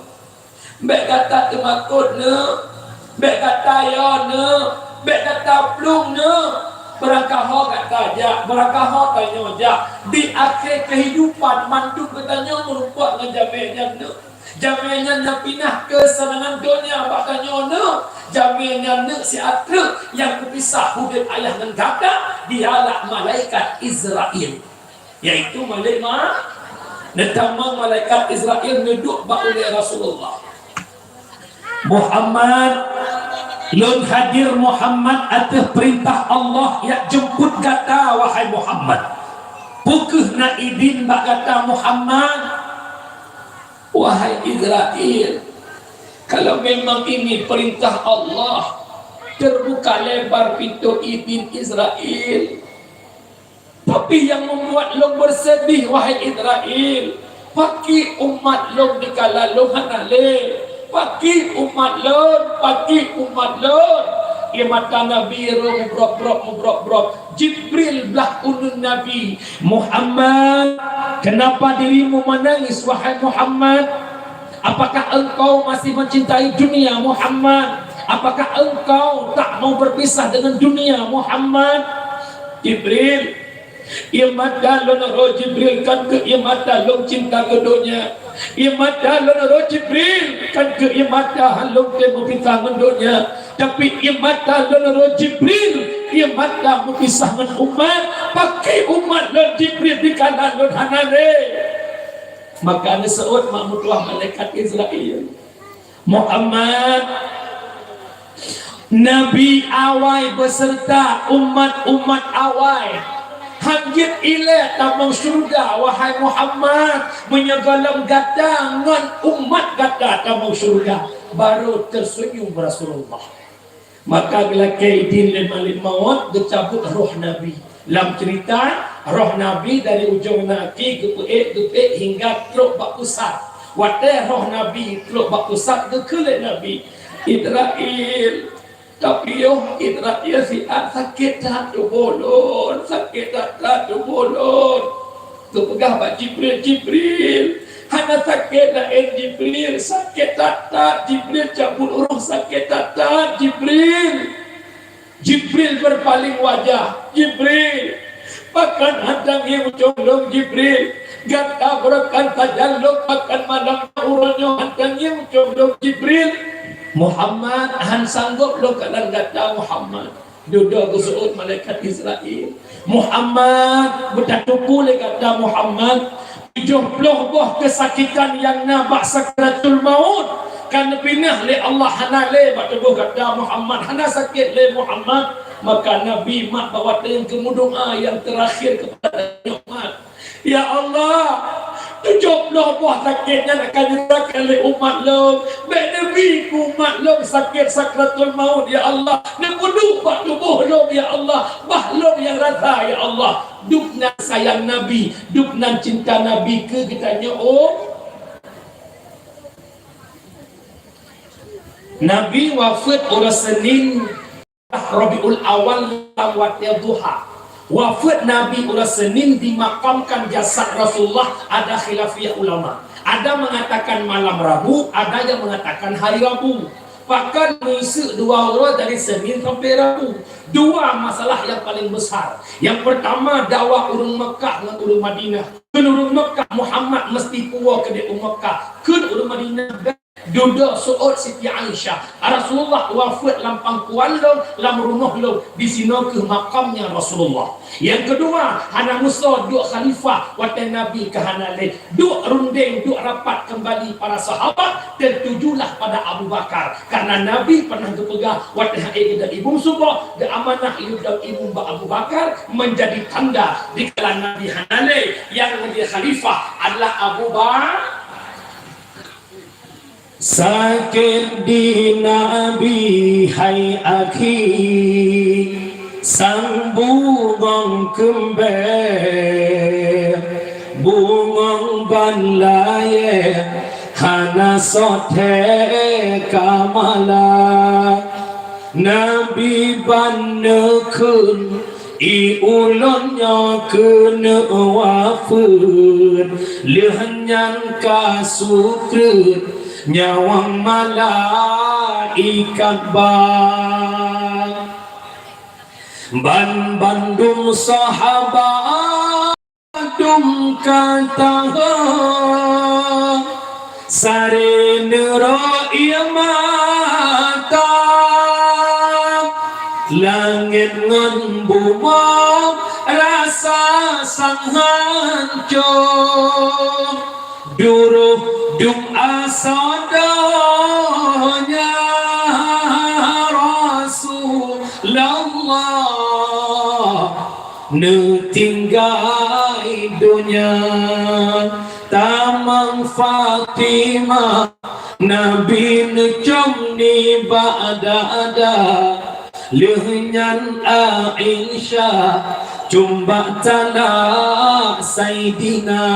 bék gata teumakot, Neuk. Bék gata yo, Neuk. Bék gata plueng, Neuk. Beurangkaho gata jak, beurangkaho tanyoe jak. Di akhé keuhidupan, mandum geutanyoe meurumpok ngon jamé nyan, Neuk. Jamé nyan nyang pinah keuseunangan donya bak tanyoe, Neuk. Jamé nyan, Neuk, siat treuk nyang geupisah udeb ayah ngon gata, dialak malaikat Izrail." Yaitu malaikat ma-, neutamong malaikat Izrail neuduek bak ulée Rasulullah. "Muhammad, lôn hadir Muhammad ateueh peurintah Allah jak jeumput gata, wahai Muhammad. Peu kheueh na idin bak gata, Muhammad?" "Wahai Izrail, kalau memang ini perintah Allah, terbuka lebar pintu idin Izrail. Tapi yang membuat lôn bersedih, wahai Izrail, pakri umat lôn dikala lôn hana lé. Pakri umat lôn, pakri umat lôn." Ie mata Nabi rhom mubrok-brok, mubrok-brok. Jibril blah uneun Nabi. "Muhammad, kenapa dirimu menangis, wahai Muhammad? Apakah engkau masih mencintai dunia, Muhammad? Apakah engkau tak mau berpisah dengan dunia, Muhammad?" "Jibril, ie mata lôn rhom Jibril, kon keu ie mata lôn cinta keu donya. Ie mata lôn rhom Jibril, kon keu ie mata lôn teumeupita ngon donya. Tapi ie mata lôn rhom Jibril, ie mata meupisah ngon umat. Pakri umat lôn Jibril dikala lôn hana lé." Maka neuseuôt mak meutuah malaikat Izrail, "Muhammad, Nabi awai beserta umat-umat awai han jeuet ilée tamong syeuruga, wahai Muhammad, meunyoe gohlom gata ngon umat gata tamong syeuruga." Barô teusenyum Rasulullah. Maka geulakée idin lé Malik Maut geucabut roh Nabi. Lam ceurita, roh Nabi dari ujong naki geupeuék-geupeuék hingga trok bak pusat. Watée roh Nabi trok bak pusat, geukheun lé Nabi, "Izrail, Tapi yoh Israel siat sakét that tuboh lôn, sakét that-that tuboh lôn. Geupeugah bak Jibril, "Jibril, hana sakét laén Jibril, sakét that-that Jibril, cabut roh sakét that-that Jibril." Jibril berpaling wajah, "Jibril, pakon hana tangieng ucong lôn Jibril? Gata beureukan sajan lôn pakon malam uroe nyoe hana tangieng ucong lôn Jibril?" "Muhammad, hana sanggob lôn kalon gata Muhammad." Dudoe geuseuôt malaikat Israel, "Muhammad, beutateupeue lé gata Muhammad, tujoh ploh boh keusakitan nyang na bak sakratul maut ka neupinah lé Allah, hana lé bak tuboh gata Muhammad, hana sakét lé Muhammad." Maka Nabi mat bak watée nyang geumeudoá nyang teurakhir keupada umat, "Ya Allah, tujoh ploh boh sakét nyan akan jirasakan lé umat lôn. Bék neubi keu umat lôn sakét sakratul maut, ya Allah. Neupeuduek bak tuboh lôn, ya Allah. Bah lôn nyang rasa, ya Allah." Dub nan sayang Nabi, dub nan cinta Nabi keu geutanyoe, oh. Nabi wafeuet uroe Senin Rabiul Awal lam watée duha. Wafeuet Nabi uroe Senin, dimakamkan jasad Rasulullah, ada khilafiyah ulama. Ada mengatakan malam Rabu, ada yang mengatakan hari Rabu. Pakon meuseuk dua uroe dari Senin sampai Rabu. Dua masalah yang paling besar. Yang pertama, dakwah ureuëng Mekah ngon ureuëng Madinah. Kheun ureuëng Mekah, "Muhammad meusti puwoe keudeh u Mekah." Kheun ureuëng Madinah, dudoe seuôt Siti Aisyah, "Rasulullah wafeuet lam pangkuan lôn, lam rumoh lôn, disinoe kheueh makamnya Rasulullah." Nyang keudua, hana meusoe duek khalifah watée Nabi ka hana lé. Duek rundeng, duek rapat keumbali para sahabat, tertujulah pada Abu Bakar. Karena Nabi pernah geupeugah, watée han ék geudawi bungsu boh, geuamanah yue dawi bungsu bak Abu Bakar, menjadi tanda dikala Nabi hana lé, nyang menjadi khalifah adalah Abu Bakar. Sakét di Nabi hai akhi, sang bungong keumbée, bungong ban layée hana soe thée ka mala. Nabi ban neukheun, "Ie ulôn nyoe keuneuk wafeuet, lheueh nyan ka sukreut nyawöng malaikat ba." Ban bandum sahabat dum ka tahe, sare neurok ie mata. Langét ngon bumoe rasa sang hanco, duroh dum asoe donya Rasulullah. Neutinggai donya tamong Fatimah, Nabi neucom nibak dada. Lheueh nyan Aisyah com bak tanda Saidina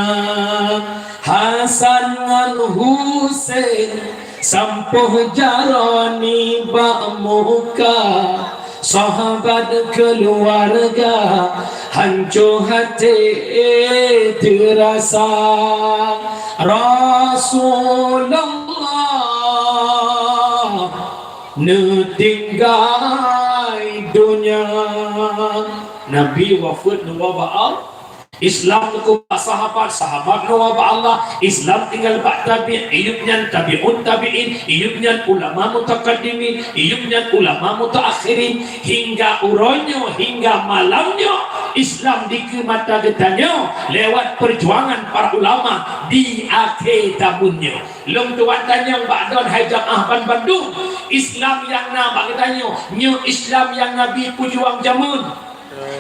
Hasan ngon Husein. Sampôh jaroe nibak muka, sahabat keuluwarga hanco até teurasa. Rasulullah neutinggai donya. Nabi wafeuet neuwoe bak Allah. Islam neukoh bak sahabat, sahabat neuwoe bak Allah. Islam tinggai bak tabi', iyup nyan tabi'ut tabi'in, iyup nyan ulama mutakaddimin, iyup nyan ulama mutaakhirin. Hingga uroe nyoe, hingga malam nyoe, Islam dikeue mata geutanyoe lewat perjuangan para ulama di akhé zaman nyoe. Lôn tuan tanyong bak droen hai jamaah ban bandum, Islam nyang na bak geutanyoe, nyoe Islam nyang Nabi peujuang jameun.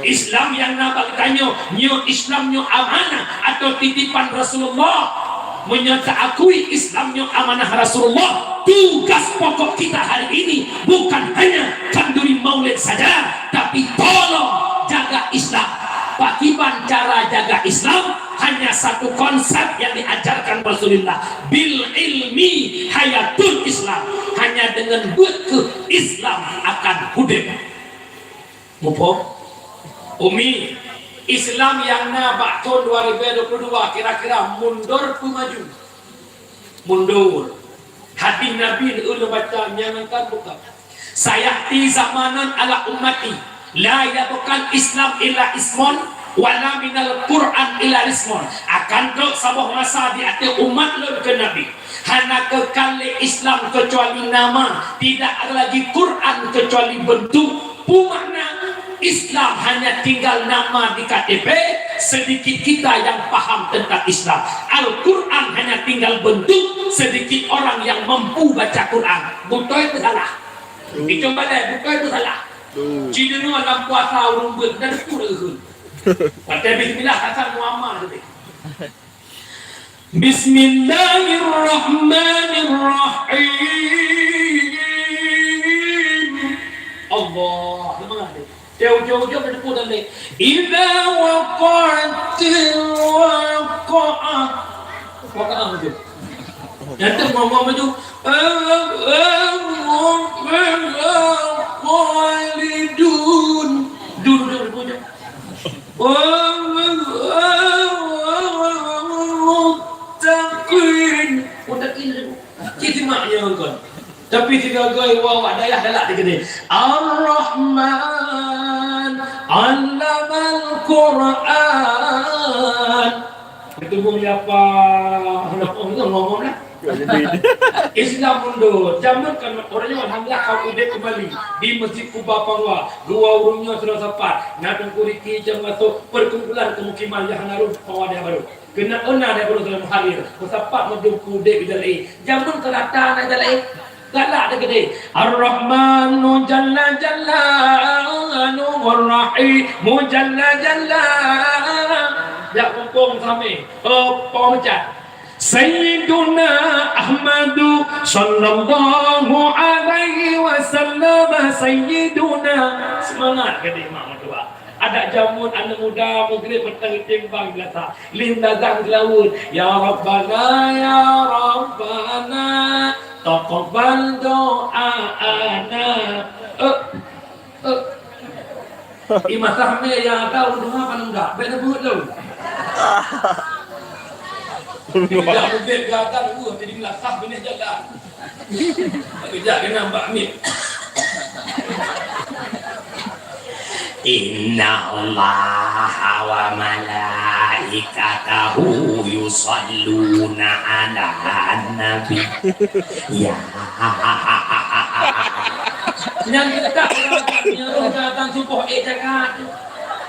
Islam nyang na bak geutanyoe, nyoe Islam nyoe amanah atau titipan Rasulullah. Meunyoe taakui Islam nyoe amanah Rasulullah, tugas pokok kita hari ini bukan hanya khanduri maulid saja, tapi tolong jaga Islam. Pakiban cara jaga Islam? Hanya satu konsep yang diajarkan Rasulullah, "Bil ilmi hayatul Islam." Hanya deungon beuet kheueh Islam akan udeb. Muphom? Umi, Islam nyang na bak thon dua ribu dua puluh dua kira-kira mundur peu maju? Mundur. Hadis Nabi ulôn baca nyang kan bukan. "Sayati zamanun ala ummati la yabqal Islam illa ismun, wala minal Qur'an illa ismun." Akan trok saboh masa di ateueh umat lôn kheun Nabi, hana keukalon Islam kecuali nama, tidak ada lagi Quran kecuali bentuk. Peue makna? Islam hanya tinggal nama di K T P, sedikit kita yang paham tentang Islam. Al-Quran hanya tinggal bentuk, sedikit orang yang mampu baca Quran. Beutôi teuh salah? Itu balai, beutôi teuh salah? Ci deungoe lam puasa ureueng beuet dan pun euheun. Watèe bismillah asal muamal teuh. Bismillahirrahmanirrahim. Allah, semangat deh. Dia ujung-ujung dia tepuk dan deh. Idza waqa'atil waqa'ah. Waqa'ah tu. Nanti mau-mau maju. Khalidun. Dun, dun, dun, dun. Muttaqin. Muttaqin. Cit simak je kon. Tapi sigoe-goe awak dayah galak di keudeh. Ar-Rahman 'allamal Qur'an. Itu bung siapa? Ngomong lah. Islam mundur. Zaman kan orang nyoe alhamdulillah ka udeb kembali di Masjid Quba Panua. Dua ureueng nyoe sudah sapat. Na Teungku Riki jam masuk perkumpulan kemukiman yang hana rôh Panua dia baru. Keunan na dia baru dalam hadir. Bersapat meuduku udeb di dalam. Zaman ka rata na dalam. Galak dia gede. Ar-Rahmanu jalla jalla, Ar-Rahim jalla jalla. Jak kumpung samé. Oh, pom cat. Sayyiduna Ahmadu sallallahu alaihi wasallam, Sayyiduna. Semangat gede mak mertua. Adak jameun aneuk muda Maghrib mantong timbang biasa. Lheuh meulazan seulaweuet, "Ya Rabbana, ya Rabbana, taqabbal do'ana." Eh, eh. Imam Sahmi ya tahu doa apa enggak? Baik dah buat dulu. Tidak mungkin gagal dulu, jadi melasah benih jalan. Kejak kena Mbak Mit. Innallaha wa malaikatahu yusalluna 'alan nabi. Ya. Nyang kita orang yang roh datang subuh eh jaga.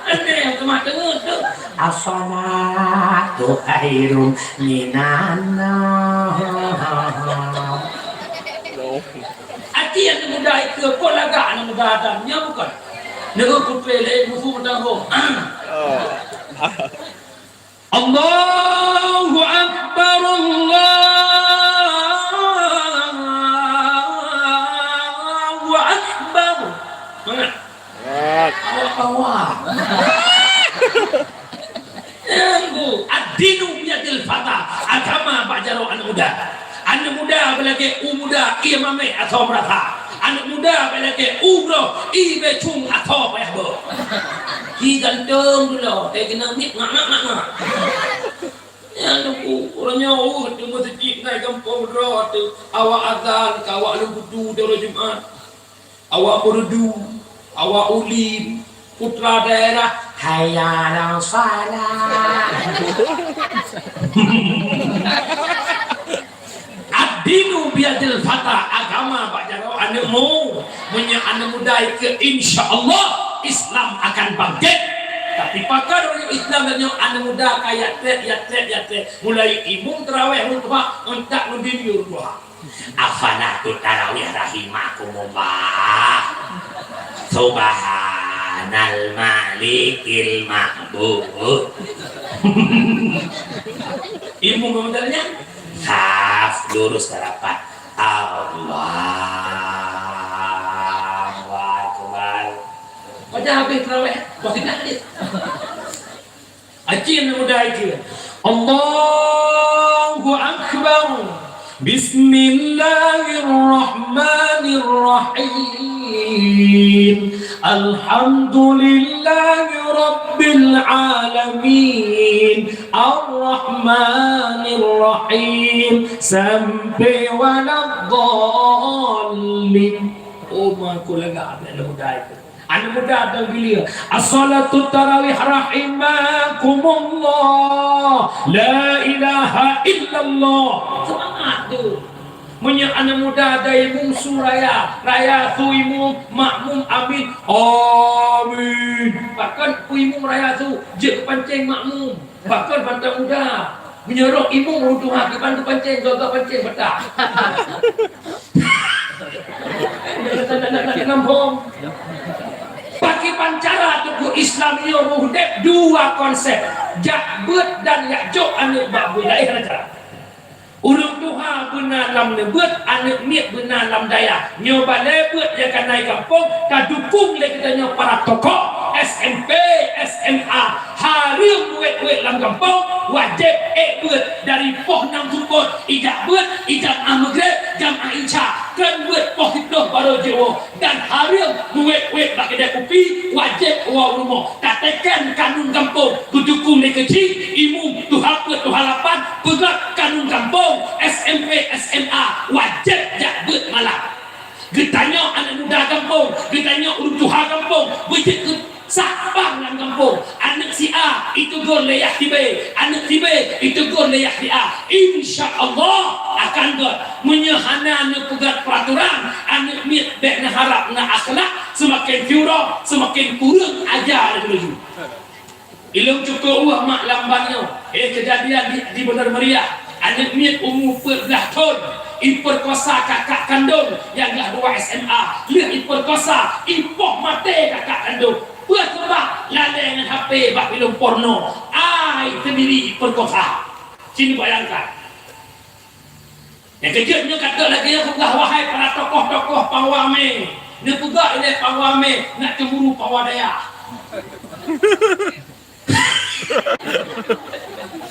Aneh teumah teungeut tu. As-salatu khairum minan naum. Aci aneuk muda ikeu, kon lagak aneuk muda dan nyan bukan. Neu kupe lé musu meutanggong. Oh. Allahu Akbar, Allahu Akbar. Mana? Awak-awak. Nyan, Bu, ad-dinu biyadil fata, agama bak jaroe aneuk muda. Aneuk muda beulagèe u muda, ie mamèh asoe meurasa. Aneuk muda beulagèe u broh, ie bèe cung asoe payah boh. Ie ganteng dulu, eh, keuneuk mit ngak, ngak, ngak, ngak. Nyan, Bu, uroe nyoe, uh, di meuseujid ngon gampông droe teuh, awak azan, ka awak lôn kutu di uroe Jumat. Awak Meureudu, awak Ulim, putra daerah, hayya 'alas shalah. Ad-dinu biyadil fata, agama bak jaroe aneuk mu. Meunyoe aneuk muda ikeu, insya Allah Islam akan bangkit. Tapi pakon meunyoe Islam dan nyoe aneuk muda ka jak trép, jak trép, jak trép. Mulai imum tarawih ureueng tuha, entak ngon diri ureueng tuha. Afala tu tarawih rahimakumullah. Subhanal malikil ma'bud. Imum modalnya saf lurus rapat. Allahu Akbar. Macam habis tarawih, masih tak habis. Acil muda itu. Allahu Akbar. Bismillahirrahmanirrahim. Alhamdulillahirabbil alamin. Arrahmanirrahim. Sampai waladdallin. Oh, mangko lagak aneuk muda itu. Aneuk muda dan bilia. As-salatu tarawih rahimakumullah. La ilaha illallah. Semangat tu. Meunyoe aneuk muda ada imum su raya, raya su imum, makmum amin. Amin. Pakon peue imum raya su, jeuet geupancéng makmum. Pakon mantong muda. Meunyoe rot imum ureueng tuha kiban geupancéng, geuga pancéng beuta. Pakriban cara teungku Islam nyoe meuhudép dua konsep, jak beuet dan jak jok aneuk bak beuet. Laén cara. Ureueng tuha beuna lam neubeuet, aneuk miet beuna lam dayah. Nyoe balée beuet nyang ka na i gampông, tadukong lé geutanyoe para tokoh S M P, S M A. Hareuem muet-muet lam gampông, wajéb ék beuet dari poh nam seumpôt, ijak beuet, ijak ah meugreb, jam ah isya, kheun beuet poh siplôh barô jiwoe. Dan hareuem muet-muet bak keudée kupi, wajéb woe u rumoh. Tateken kanun gampông, beudukong lé keuchik, imum, tuha peuet, tuha lapan, peugah kanun gampông, S M P, S M A, wajéb jak beuet malam. Geutanyoe aneuk muda gampông, geutanyoe ureueng tuha gampông, beujeuet keu sah bang lam gampông. Aneuk si A itegur lé yah si B, aneuk si B itegur lé yah si A. Insya Allah akan göt. Meunyoe hana neupeugöt peuraturan, aneuk miet bék neuharab na akhlak, seumaken siuroe, seumaken kureueng aja laju-laju. Ilôn cukôp weueh mak lam ban nyoe. Eh, keujadian di, di Beuneurmeriah. Aneuk miet umu peuet blaih thon, ipeukosa kakak kandông nyang glah dua S M A. Lheueh ipeukosa, ipoh maté kakak kandông. Peue seubab? Lalée ngon H P bak filem porno. Ai, teundiri ipeukosa. Cit bayangkan. Nyang keujeuet nyoe ka trok lagée nyoe peugah, wahai para tokoh-tokoh Pawa Mé. Neupeugah ilée Pawa Mé, nak cemburu Pawa Dayah.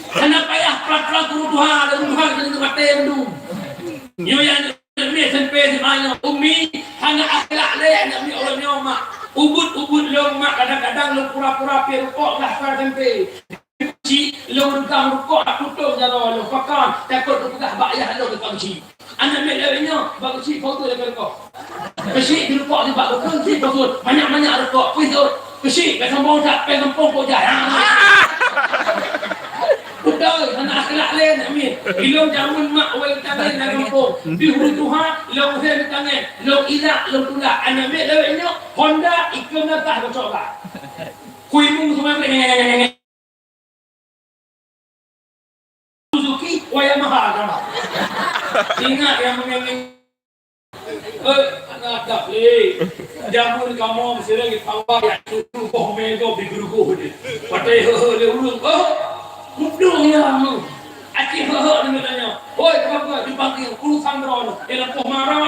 Hana payah peurang-peurang ureueng tuha, ureueng tuha keuneuk maté mandum. Nyoe nyang aneuk miet S M P S M A nyoe, Umi, hana akhlak lé aneuk miet uroe nyoe, Mak. Ubit-ubit lôn, Mak, kadang-kadang lôn pura-pura piep rukok lam S M P. Keuchik lôn reugam rukok, dak tutong jaroe lôn. Pakon? Takot geupeugah bak yah lôn keu keuchik. Aneuk miet lawét nyoe, bak keuchik, "Peue kheueh lôn keu rukok?" Keuchik, "Di rukok nibak bukon, keuchik, peue kheueh? Manyak-manyak rukok, peue kheueh?" Keuchik, "Bèk sombong that, péng gampông kok jai." Ha. Beutôi, hana akhlak lé aneuk miet. Ilôn jameun mak wai tangen lam gampông. Di huru tuha, lôn hém tangen, lôn ilak, lôn tulak. Aneuk miet lawét nyoe, Honda, ikheun lam tah geucok bak. Kui mung seumai Suzuki, wayang mahal nama. Ingat nyang meungieng-ngieng. Eh, hana adab lé. Jameun kamoe meusidang di Pawa, jak tutoe boh mé gob di geurugoh deh. Watèe he-he lé ureueng, "Oh, mudong ya mu." Aci he-he deungon tanyoe. "Hoi, kenapa dipanggil urusan droeneuh?" "Eh, lampu marah."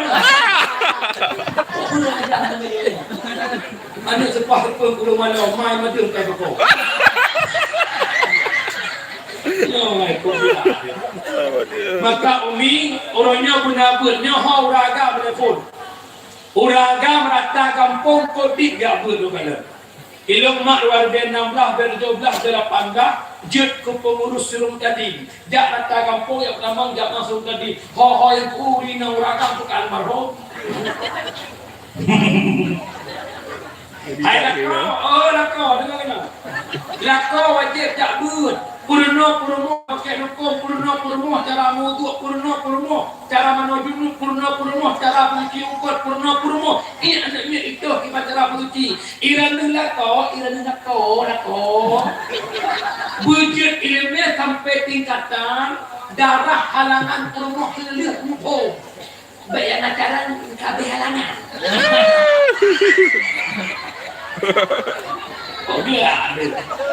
Aneuk seupah reupeu puluh malô, mai madeueng kai beuko. Maka Umi, uroe nyoe beuna beuet nyoe ho ureueng agam telepon. Ureueng agam rata gampông kodik jak beuet lôn kalon. Ilôn mak dua ribèe nam blah, dua ribèe tujoh blah, dua ribèe lapan blah, jeuet keu peungurus Surong Tadi. Jak rata gampông, jak peutamong, jak masong tadi. Ho-ho nyang keu ureueng inong ureueng agam tu ka almarhum. Hai lakoe, oh lakoe, deungoe keunoe. Lakoe wajéb jak beuet. Peurunoe peurumoh pakèk lukông, peurunoe peurumoh cara meuwuduk, peurunoe peurumoh cara manoe junub, peurunoe peurumoh cara peunyuci eungkôt, peurunoe peurumoh. Ié aneuk miet itôh kiban cara peusuci. Ireuleuh lakoe, ireuleuh lakoe, lakoe. Beujeuet ileumèe sampai tingkatan darah halangan peurumoh keu lheueh muphom. Bèk nyang acara kabèh halangan.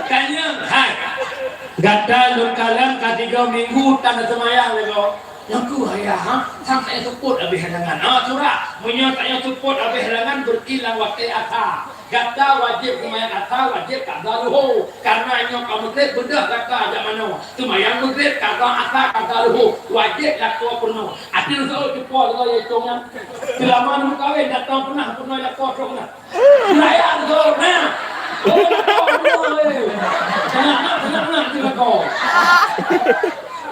Tanyong, hai. Gata lôn kalon ka tiga minggu tan seumayang lé goe. Nyoe keuh ayah, ha? Sampoe seupôt abéh halangan. Ah, curah. Meunyoe tanyoe seupôt abéh halangan, beureuti lam watée asa. Gata wajéb seumayang asa, wajéb kada luho. Karena nyoe ka meugreb, beudôh gata jak manoe. Seumayang meugreb, kada asa, kada luho. Wajéb lakoe peunoh. Até leusoe cupo lagée yue cong nyan. Seulama neumeukawen, gata peunoh peunoh lakoe cong nyan. Raya tu, nah. Oh, lakoe, eh. Tengah nak, tengah nak tu lakoe.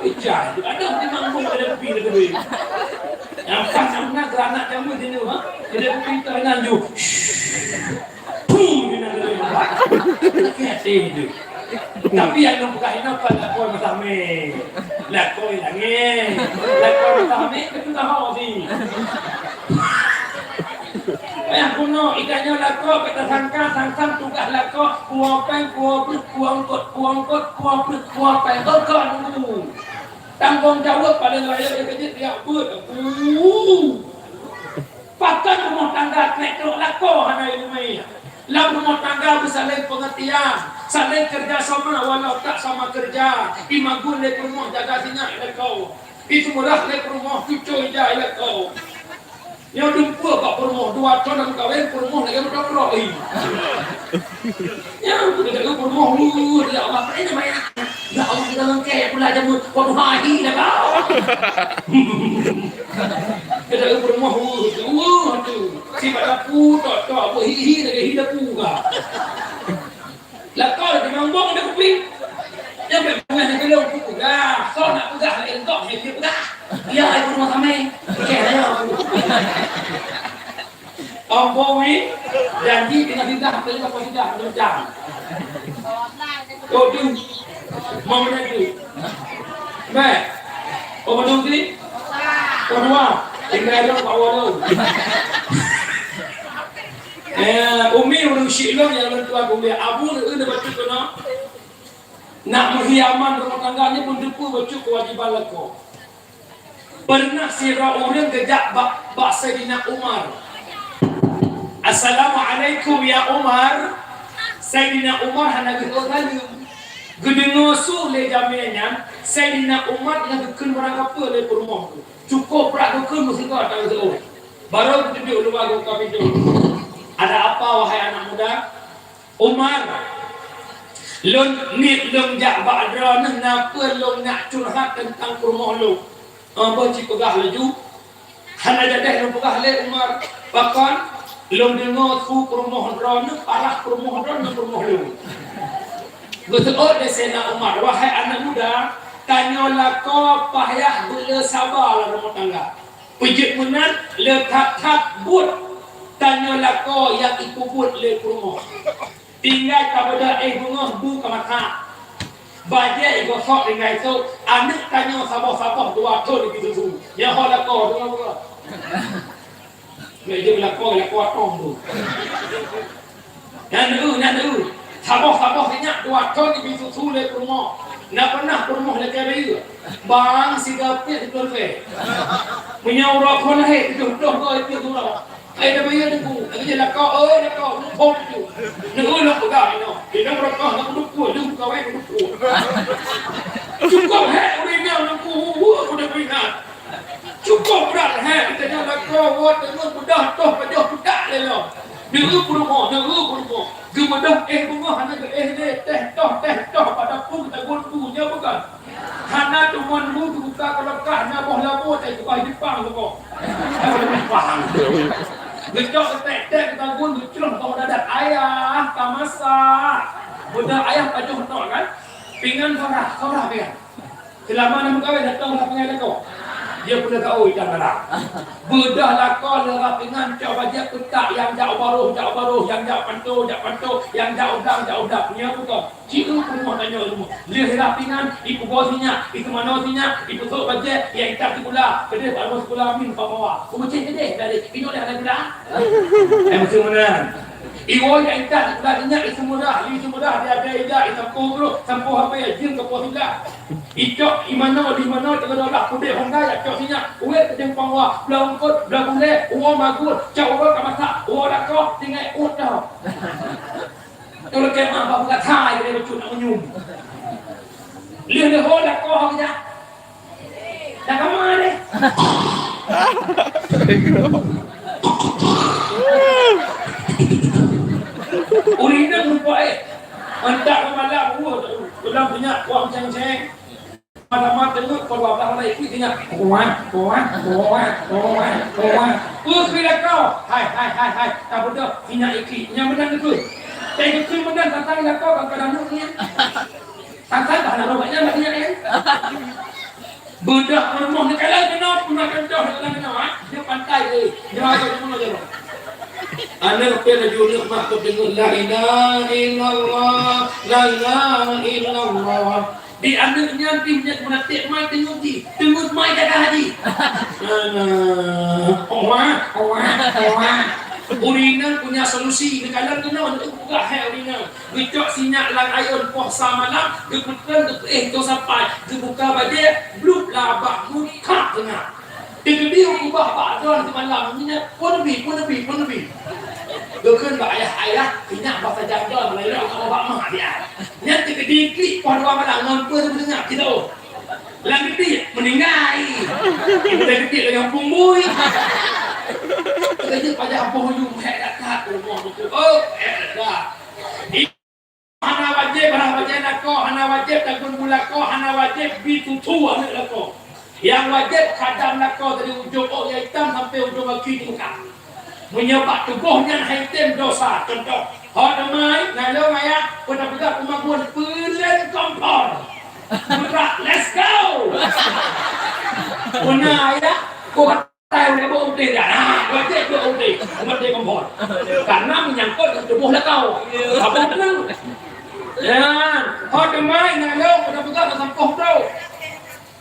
Ijai, ada di mangkuk ada pi lagi. Yang pas nak nak geranak jamu sini, ha? Ada pi tu nan ju. Pum, di nan lagi. Hati-hati tu. Tapi yang nak buka ini apa lakoe meutamé. Lakoe langit. Lakoe meutamé, itu tahu sih. Payah bunoe, idak nyoe lakoe, bèk tasangka, sang-sang tugaih lakoe, kuwoe péng, kuwoe breueh, kuwoe eungkôt, kuwoe eungkôt, kuwoe breueh, kuwoe péng, beukon nunggu. Tanggong jaweueb paleng rayeuk, nyang keujeuet riyak beuet. Uh. Pakon rumoh tangga trek trok lakoe hana ileumèe. Lam rumoh tangga beusaléng peungeurtian, saléng keureuja sama walau tak sama keureuja. Imagun lé peurumoh jaga sinyak lakoe. Iteumurah lé peurumoh cucôi jai lakoe. Nyoe dumpeue bak peurumoh dua thon lam kawén, peurumoh lagèe meutokrok, hi. Nyoe keuneuk peurumoh, uh, ya Allah, pane nama ya? Ya Allah, kita lengket pula jamu, waduh, hai, dah kau. Kita peurumoh, uh, uh, tu. Si pada pu, tok, tok, bu, hi, hi, lagi hi, dah pu, ka. Lakoe di mambong ada kupi. Dia bukan dengan dia belum peugah. Kau nak peugah lain kau, dia dia peugah. Ya, aku rumah kami. Okey, ayo. Ambong ni, janji kena singgah, kena apa singgah, kena jam. Kau tu, mau mana tu? Baik. Oh, betul sih? Oh, dua. Tinggal dong, Pak Walau. Eh, umi ureueng syik lôn nyang lôn tuan umi. Abu neu-eu bacut keunoe. Nak meuhiaman rumah tangga nyoe pun teupeu bacut keuwajiban lakoe. Pernah sidroe ureueng geujak bak, bak Saidina Umar. "Assalamualaikum ya Umar." Saidina Umar hana geuhôi saleuem. Geudeungoe su lé jamé nyan, Saidina Umar na geukheun barang kapeue lé peurumoh tu. Cukup brat geukheun meusigoe ateueh geuh. Barô geutunjuk luwa geubuka pintoe. "Ada apa, wahai anak muda?" "Umar, lôn niet lôn jak bak droeneuh na peue lôn nak curhat teuntang peurumoh lôn." "Eh, bah cit peugah laju." "Hana jadeh lôn peugah lé, Umar. Pakon? Lôn deungoe su peurumoh droeneuh parah peurumoh droeneuh peurumoh lôn." Geuseuôt lé Saidina Umar, "Wahai aneuk muda, tanyoe lakoe payah beu-le saba lam rumoh tangga. Peue jeuet meunan, le that-that buet tanyoe lakoe nyang ipeubuet lé peurumoh. Tinggai tabeudôh éh beungoh bu ka masak. Bajée igosok tinggai sôk, aneuk tanyoe saboh-saboh dua thon ibi susu. Nyoe ho lakoe deungoe beungoh." Nyoe jeuet lakoe, lakoe atong tu. Nyan eu, nyan eu. Saboh-saboh sinyak dua thon ibi susu lé peurumoh. Na peunah peurumoh lakée bayeue. Bang siga piet siplôh ribèe. Meunyoe uroe phon lahé tujoh ploh goe piet uroe. Ai dah bayeue Teungku, lagèe nyan lakoe, oi lakoe, muphom tu. Teungku lôn peugah inoe, inong reukoh ngon meudukue, lôn kawén meudukue. Cukôp hék ureueng inong Teungku, hu, hu, udah peuingat. Cukôp brat hék, geutanyoe lakoe, woe teungeut beudoh toh pajoh peudak lé lom. Teungku peurumoh, teungku peurumoh. Geubeudoh éh beungoh hana geuéh lé, teh toh, teh toh, bak dapu geutagun bu, nyoe bukon? Hana teuma bu teubuka keulokah, na boh labu teukeubah Jepang tu kok. Jepang. Geucok geutek-tek geutagun geucloh bak dadak, "Ayah, ka masak." Beudoh ayah pajoh tok kan? Pingan sorah, sorah pingan. Seulama na meukawen datang bak pingan lakoe. Dia pun dah tahu ikan dalam. Beudoh lakoe lé bak pingan cok bajèe peutak nyang jak u barôh, jak u barôh, nyang jak panto, jak panto, nyang jak u blang, jak u blang. Nyoe bukon? Ci eu peurumoh tanyoe rumoh. Lheueh rhah pingan, ipeugoe sinyak, ipeumanoe sinyak, ipeusôk bajèe, ya intat sikula, keudeh bak rumoh sikula min bak mawa. Peubucéh keudeh dari, inoe lé hana gula. Eh, meusti meunan. Iwoe ya intat sikula sinyak, iseumurah, iseumurah, dia ada ija, isampôh brôk, sampôh habéh, jeuem ka poh sikula. Icok imanoe, di manoe, teungoh dolah, keudeh honda, ya cok sinyak, uwét keudeh bak mawa, blang eungkôt, blang gulèe, uwoe magôt, cok uroe ka masak, uwoe lakoe, tinggai uet dah. Teuleukée mah bak buka thai, dia bacut nak meunyium. Lheueh leuho lakoe hok jak. Dah kama deh. Ureueng inong lupa, eh. Mantap malam, wah, tulang punya, wah, ceng-ceng. Malam teungeut, pukul dua belas malam, ikut ingat. Wah, wah, wah, wah, wah. Uh, kira kau. Hai, hai, hai, hai. Tak betul. Ingat ikut. Nyang benar tu. Tak ikut benar, tak tahu lah kau, kan, pada mulut ni. Santai bah, na roh banyak, banyak, ya. Beudah peurumoh neukalon keunoe, peurumoh contoh neukalon keunoe, ha? Dia pantai, eh. Dia apa, dia mana dia? Aneuk pih laju aneuk mak peudeungoe, "La ilaha illallah, la ilaha illallah." Di aneuk nyan pih nyan meuratéb mai teungeut jih, teungeut mai jaga haji. Alah, owa, owa, owa. Ureueng inong punya solusi, neukalon keunoe, neupeugah hai ureueng inong. Geucok sinyak lam ayôn poh sa malam, geupeuteun, geupeuéh tô sapai, geubuka bajée, blub lam babah muka teungoh. Teukeudi ubah bak droe seumalam, nyan peuneubit, peuneubit, peuneubit. Geukheun bak ayah, "Ayah, ingat basa jam droe, meulayeue ka bak mak dia." Nyan teukeudi klik poh dua malam, ngon peue teudeungoe, kita, oh. Lam geuti, meuninggai. Kita geuti lagée pumbui. Kita je payah boh uju, hék that-that, oh, boh uju. Oh, hék that-that. Hana wajéb, hana wajéb lakoe, hana wajéb tagun bu lakoe, hana wajéb bi tutue aneuk lakoe. Nyang wajéb khadam lakoe dari ujong ôk nyang itam sampai ujong gaki teuka. Meunyoe bak tuboh nyan hai tem dosa, contoh, ho teumai, naleueng ayah, peue tapeugah peumagun, peulen kompor. Berat, let's go! Peuna ayah, ko Hai, ulèe bôh udeh dia. Nah, wajéb bôh udeh. Umat dia kompor. Karena menyangkut dengan tuboh lakoe. Apa betul? Ya, ho teumai, naleueng, peudah peugah, ka sampoh tu.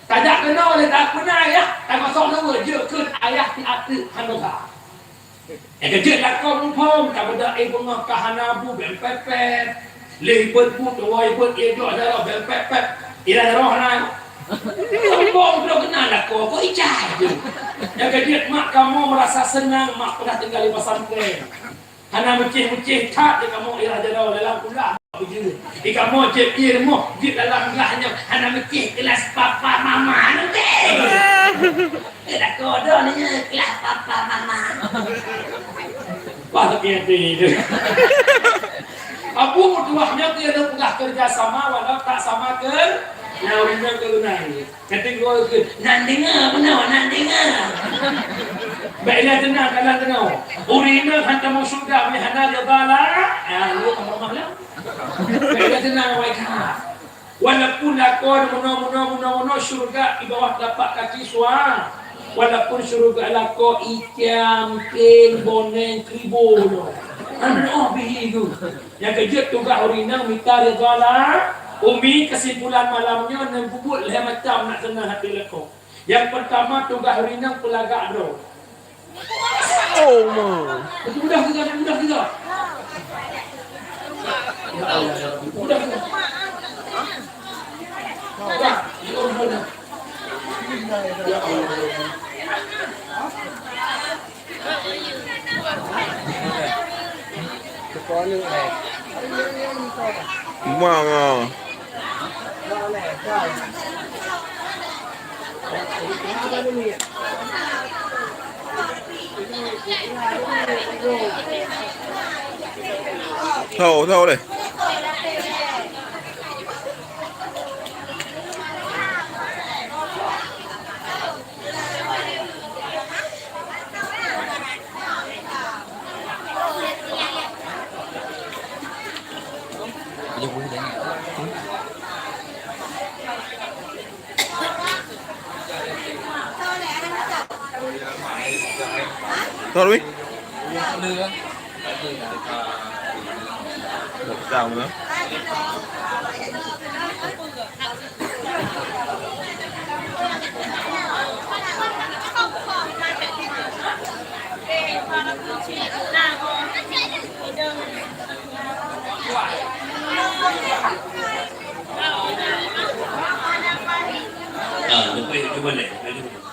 Tajak keunoe lé, tak pernah ya. Tak masuk nama, jeuet kheun ayah di ateueh hana. Eh, keujeuet lakoe muphom, ka beudak, eh, beungoh ka hana bu, bèk pèt-pèt. Lé ibeuet bu, tuwoe ibeuet, eh, jok jaroe, bèk pèt-pèt. Ira jaroe hana. Sombong droe keunan lakoe, kok ijai tu. Nyang keujeuet mak kamoe meurasa seunang mak peunah tinggai di pesantren. Hana meucéh-meucéh that di kamoe ira jaroe dalam kulah beujeuet. Di kamoe cék ié rumoh jeuet dalam kulah nyoe hana meucéh keulas papa mama nanti. Eh, lakoe droe nyoe keulas papa mama. Wah, tapi hati tu. Abu meutuwah nyoe keu lôn peugah kerja sama walau tak sama ke. Nah, ureueng nyoe keu guna ni. Kata guru tu, "Nan dengar, beuna, nan dengar." Baiklah, tenang, kalang keunoe. Ureueng inong han tamong syeuruga, meunyo hana ridha lah. Ah, lu tamong mah lah. Baiklah, tenang, awak ikhlas. Walaupun lakoe meunoe, meunoe, meunoe, meunoe, syeuruga di bawah tapak kaki sua. Walaupun syeuruga lakoe itam, pink, boneng, kribo nyoe. Hana oh pih itu. Nyang keujeuet tugaih ureueng inong mita ridha lah. Umi, keusimpulan malam nyoe neububuet lhèe macam nak seunang até lakoe. Nyang peurtama tugaih ureueng inong peulagak droe. Oh, ma. Mudah juga, mudah juga. Ya Allah, ya Rabbi. Mudah juga. Mudah. Ya Allah, ya Rabbi. Memang, ah. Thô, thô đi. Thô đi. Một dòng nữa. Ah, lebih ke mana? Lebih ke mana?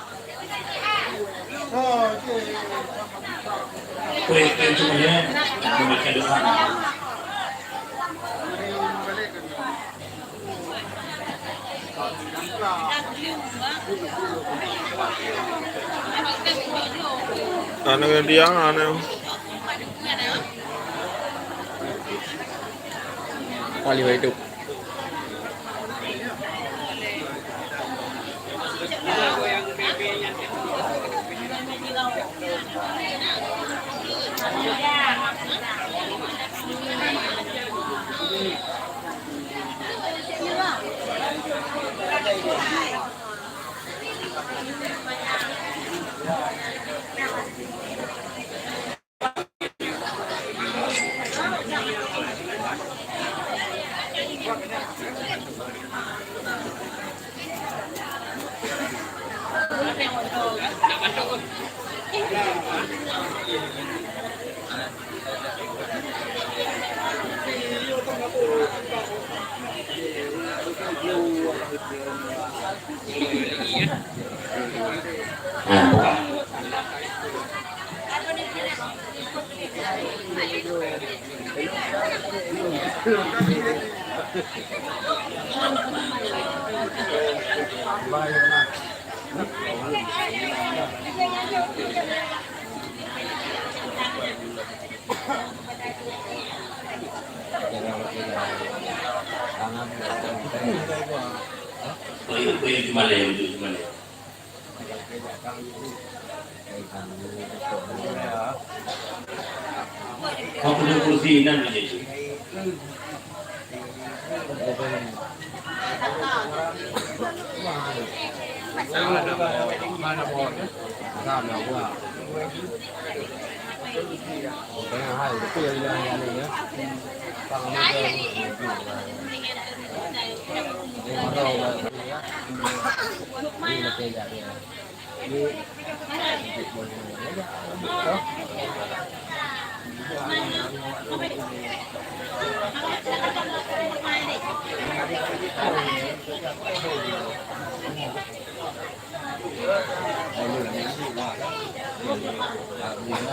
Kueh, kueh cuma ya, membaca doa. Aneuk dia, aneuk. Paling hidup. Apa yang, apa yang dimalai, untuk dimalai? Apa yang kursi nan menjadi?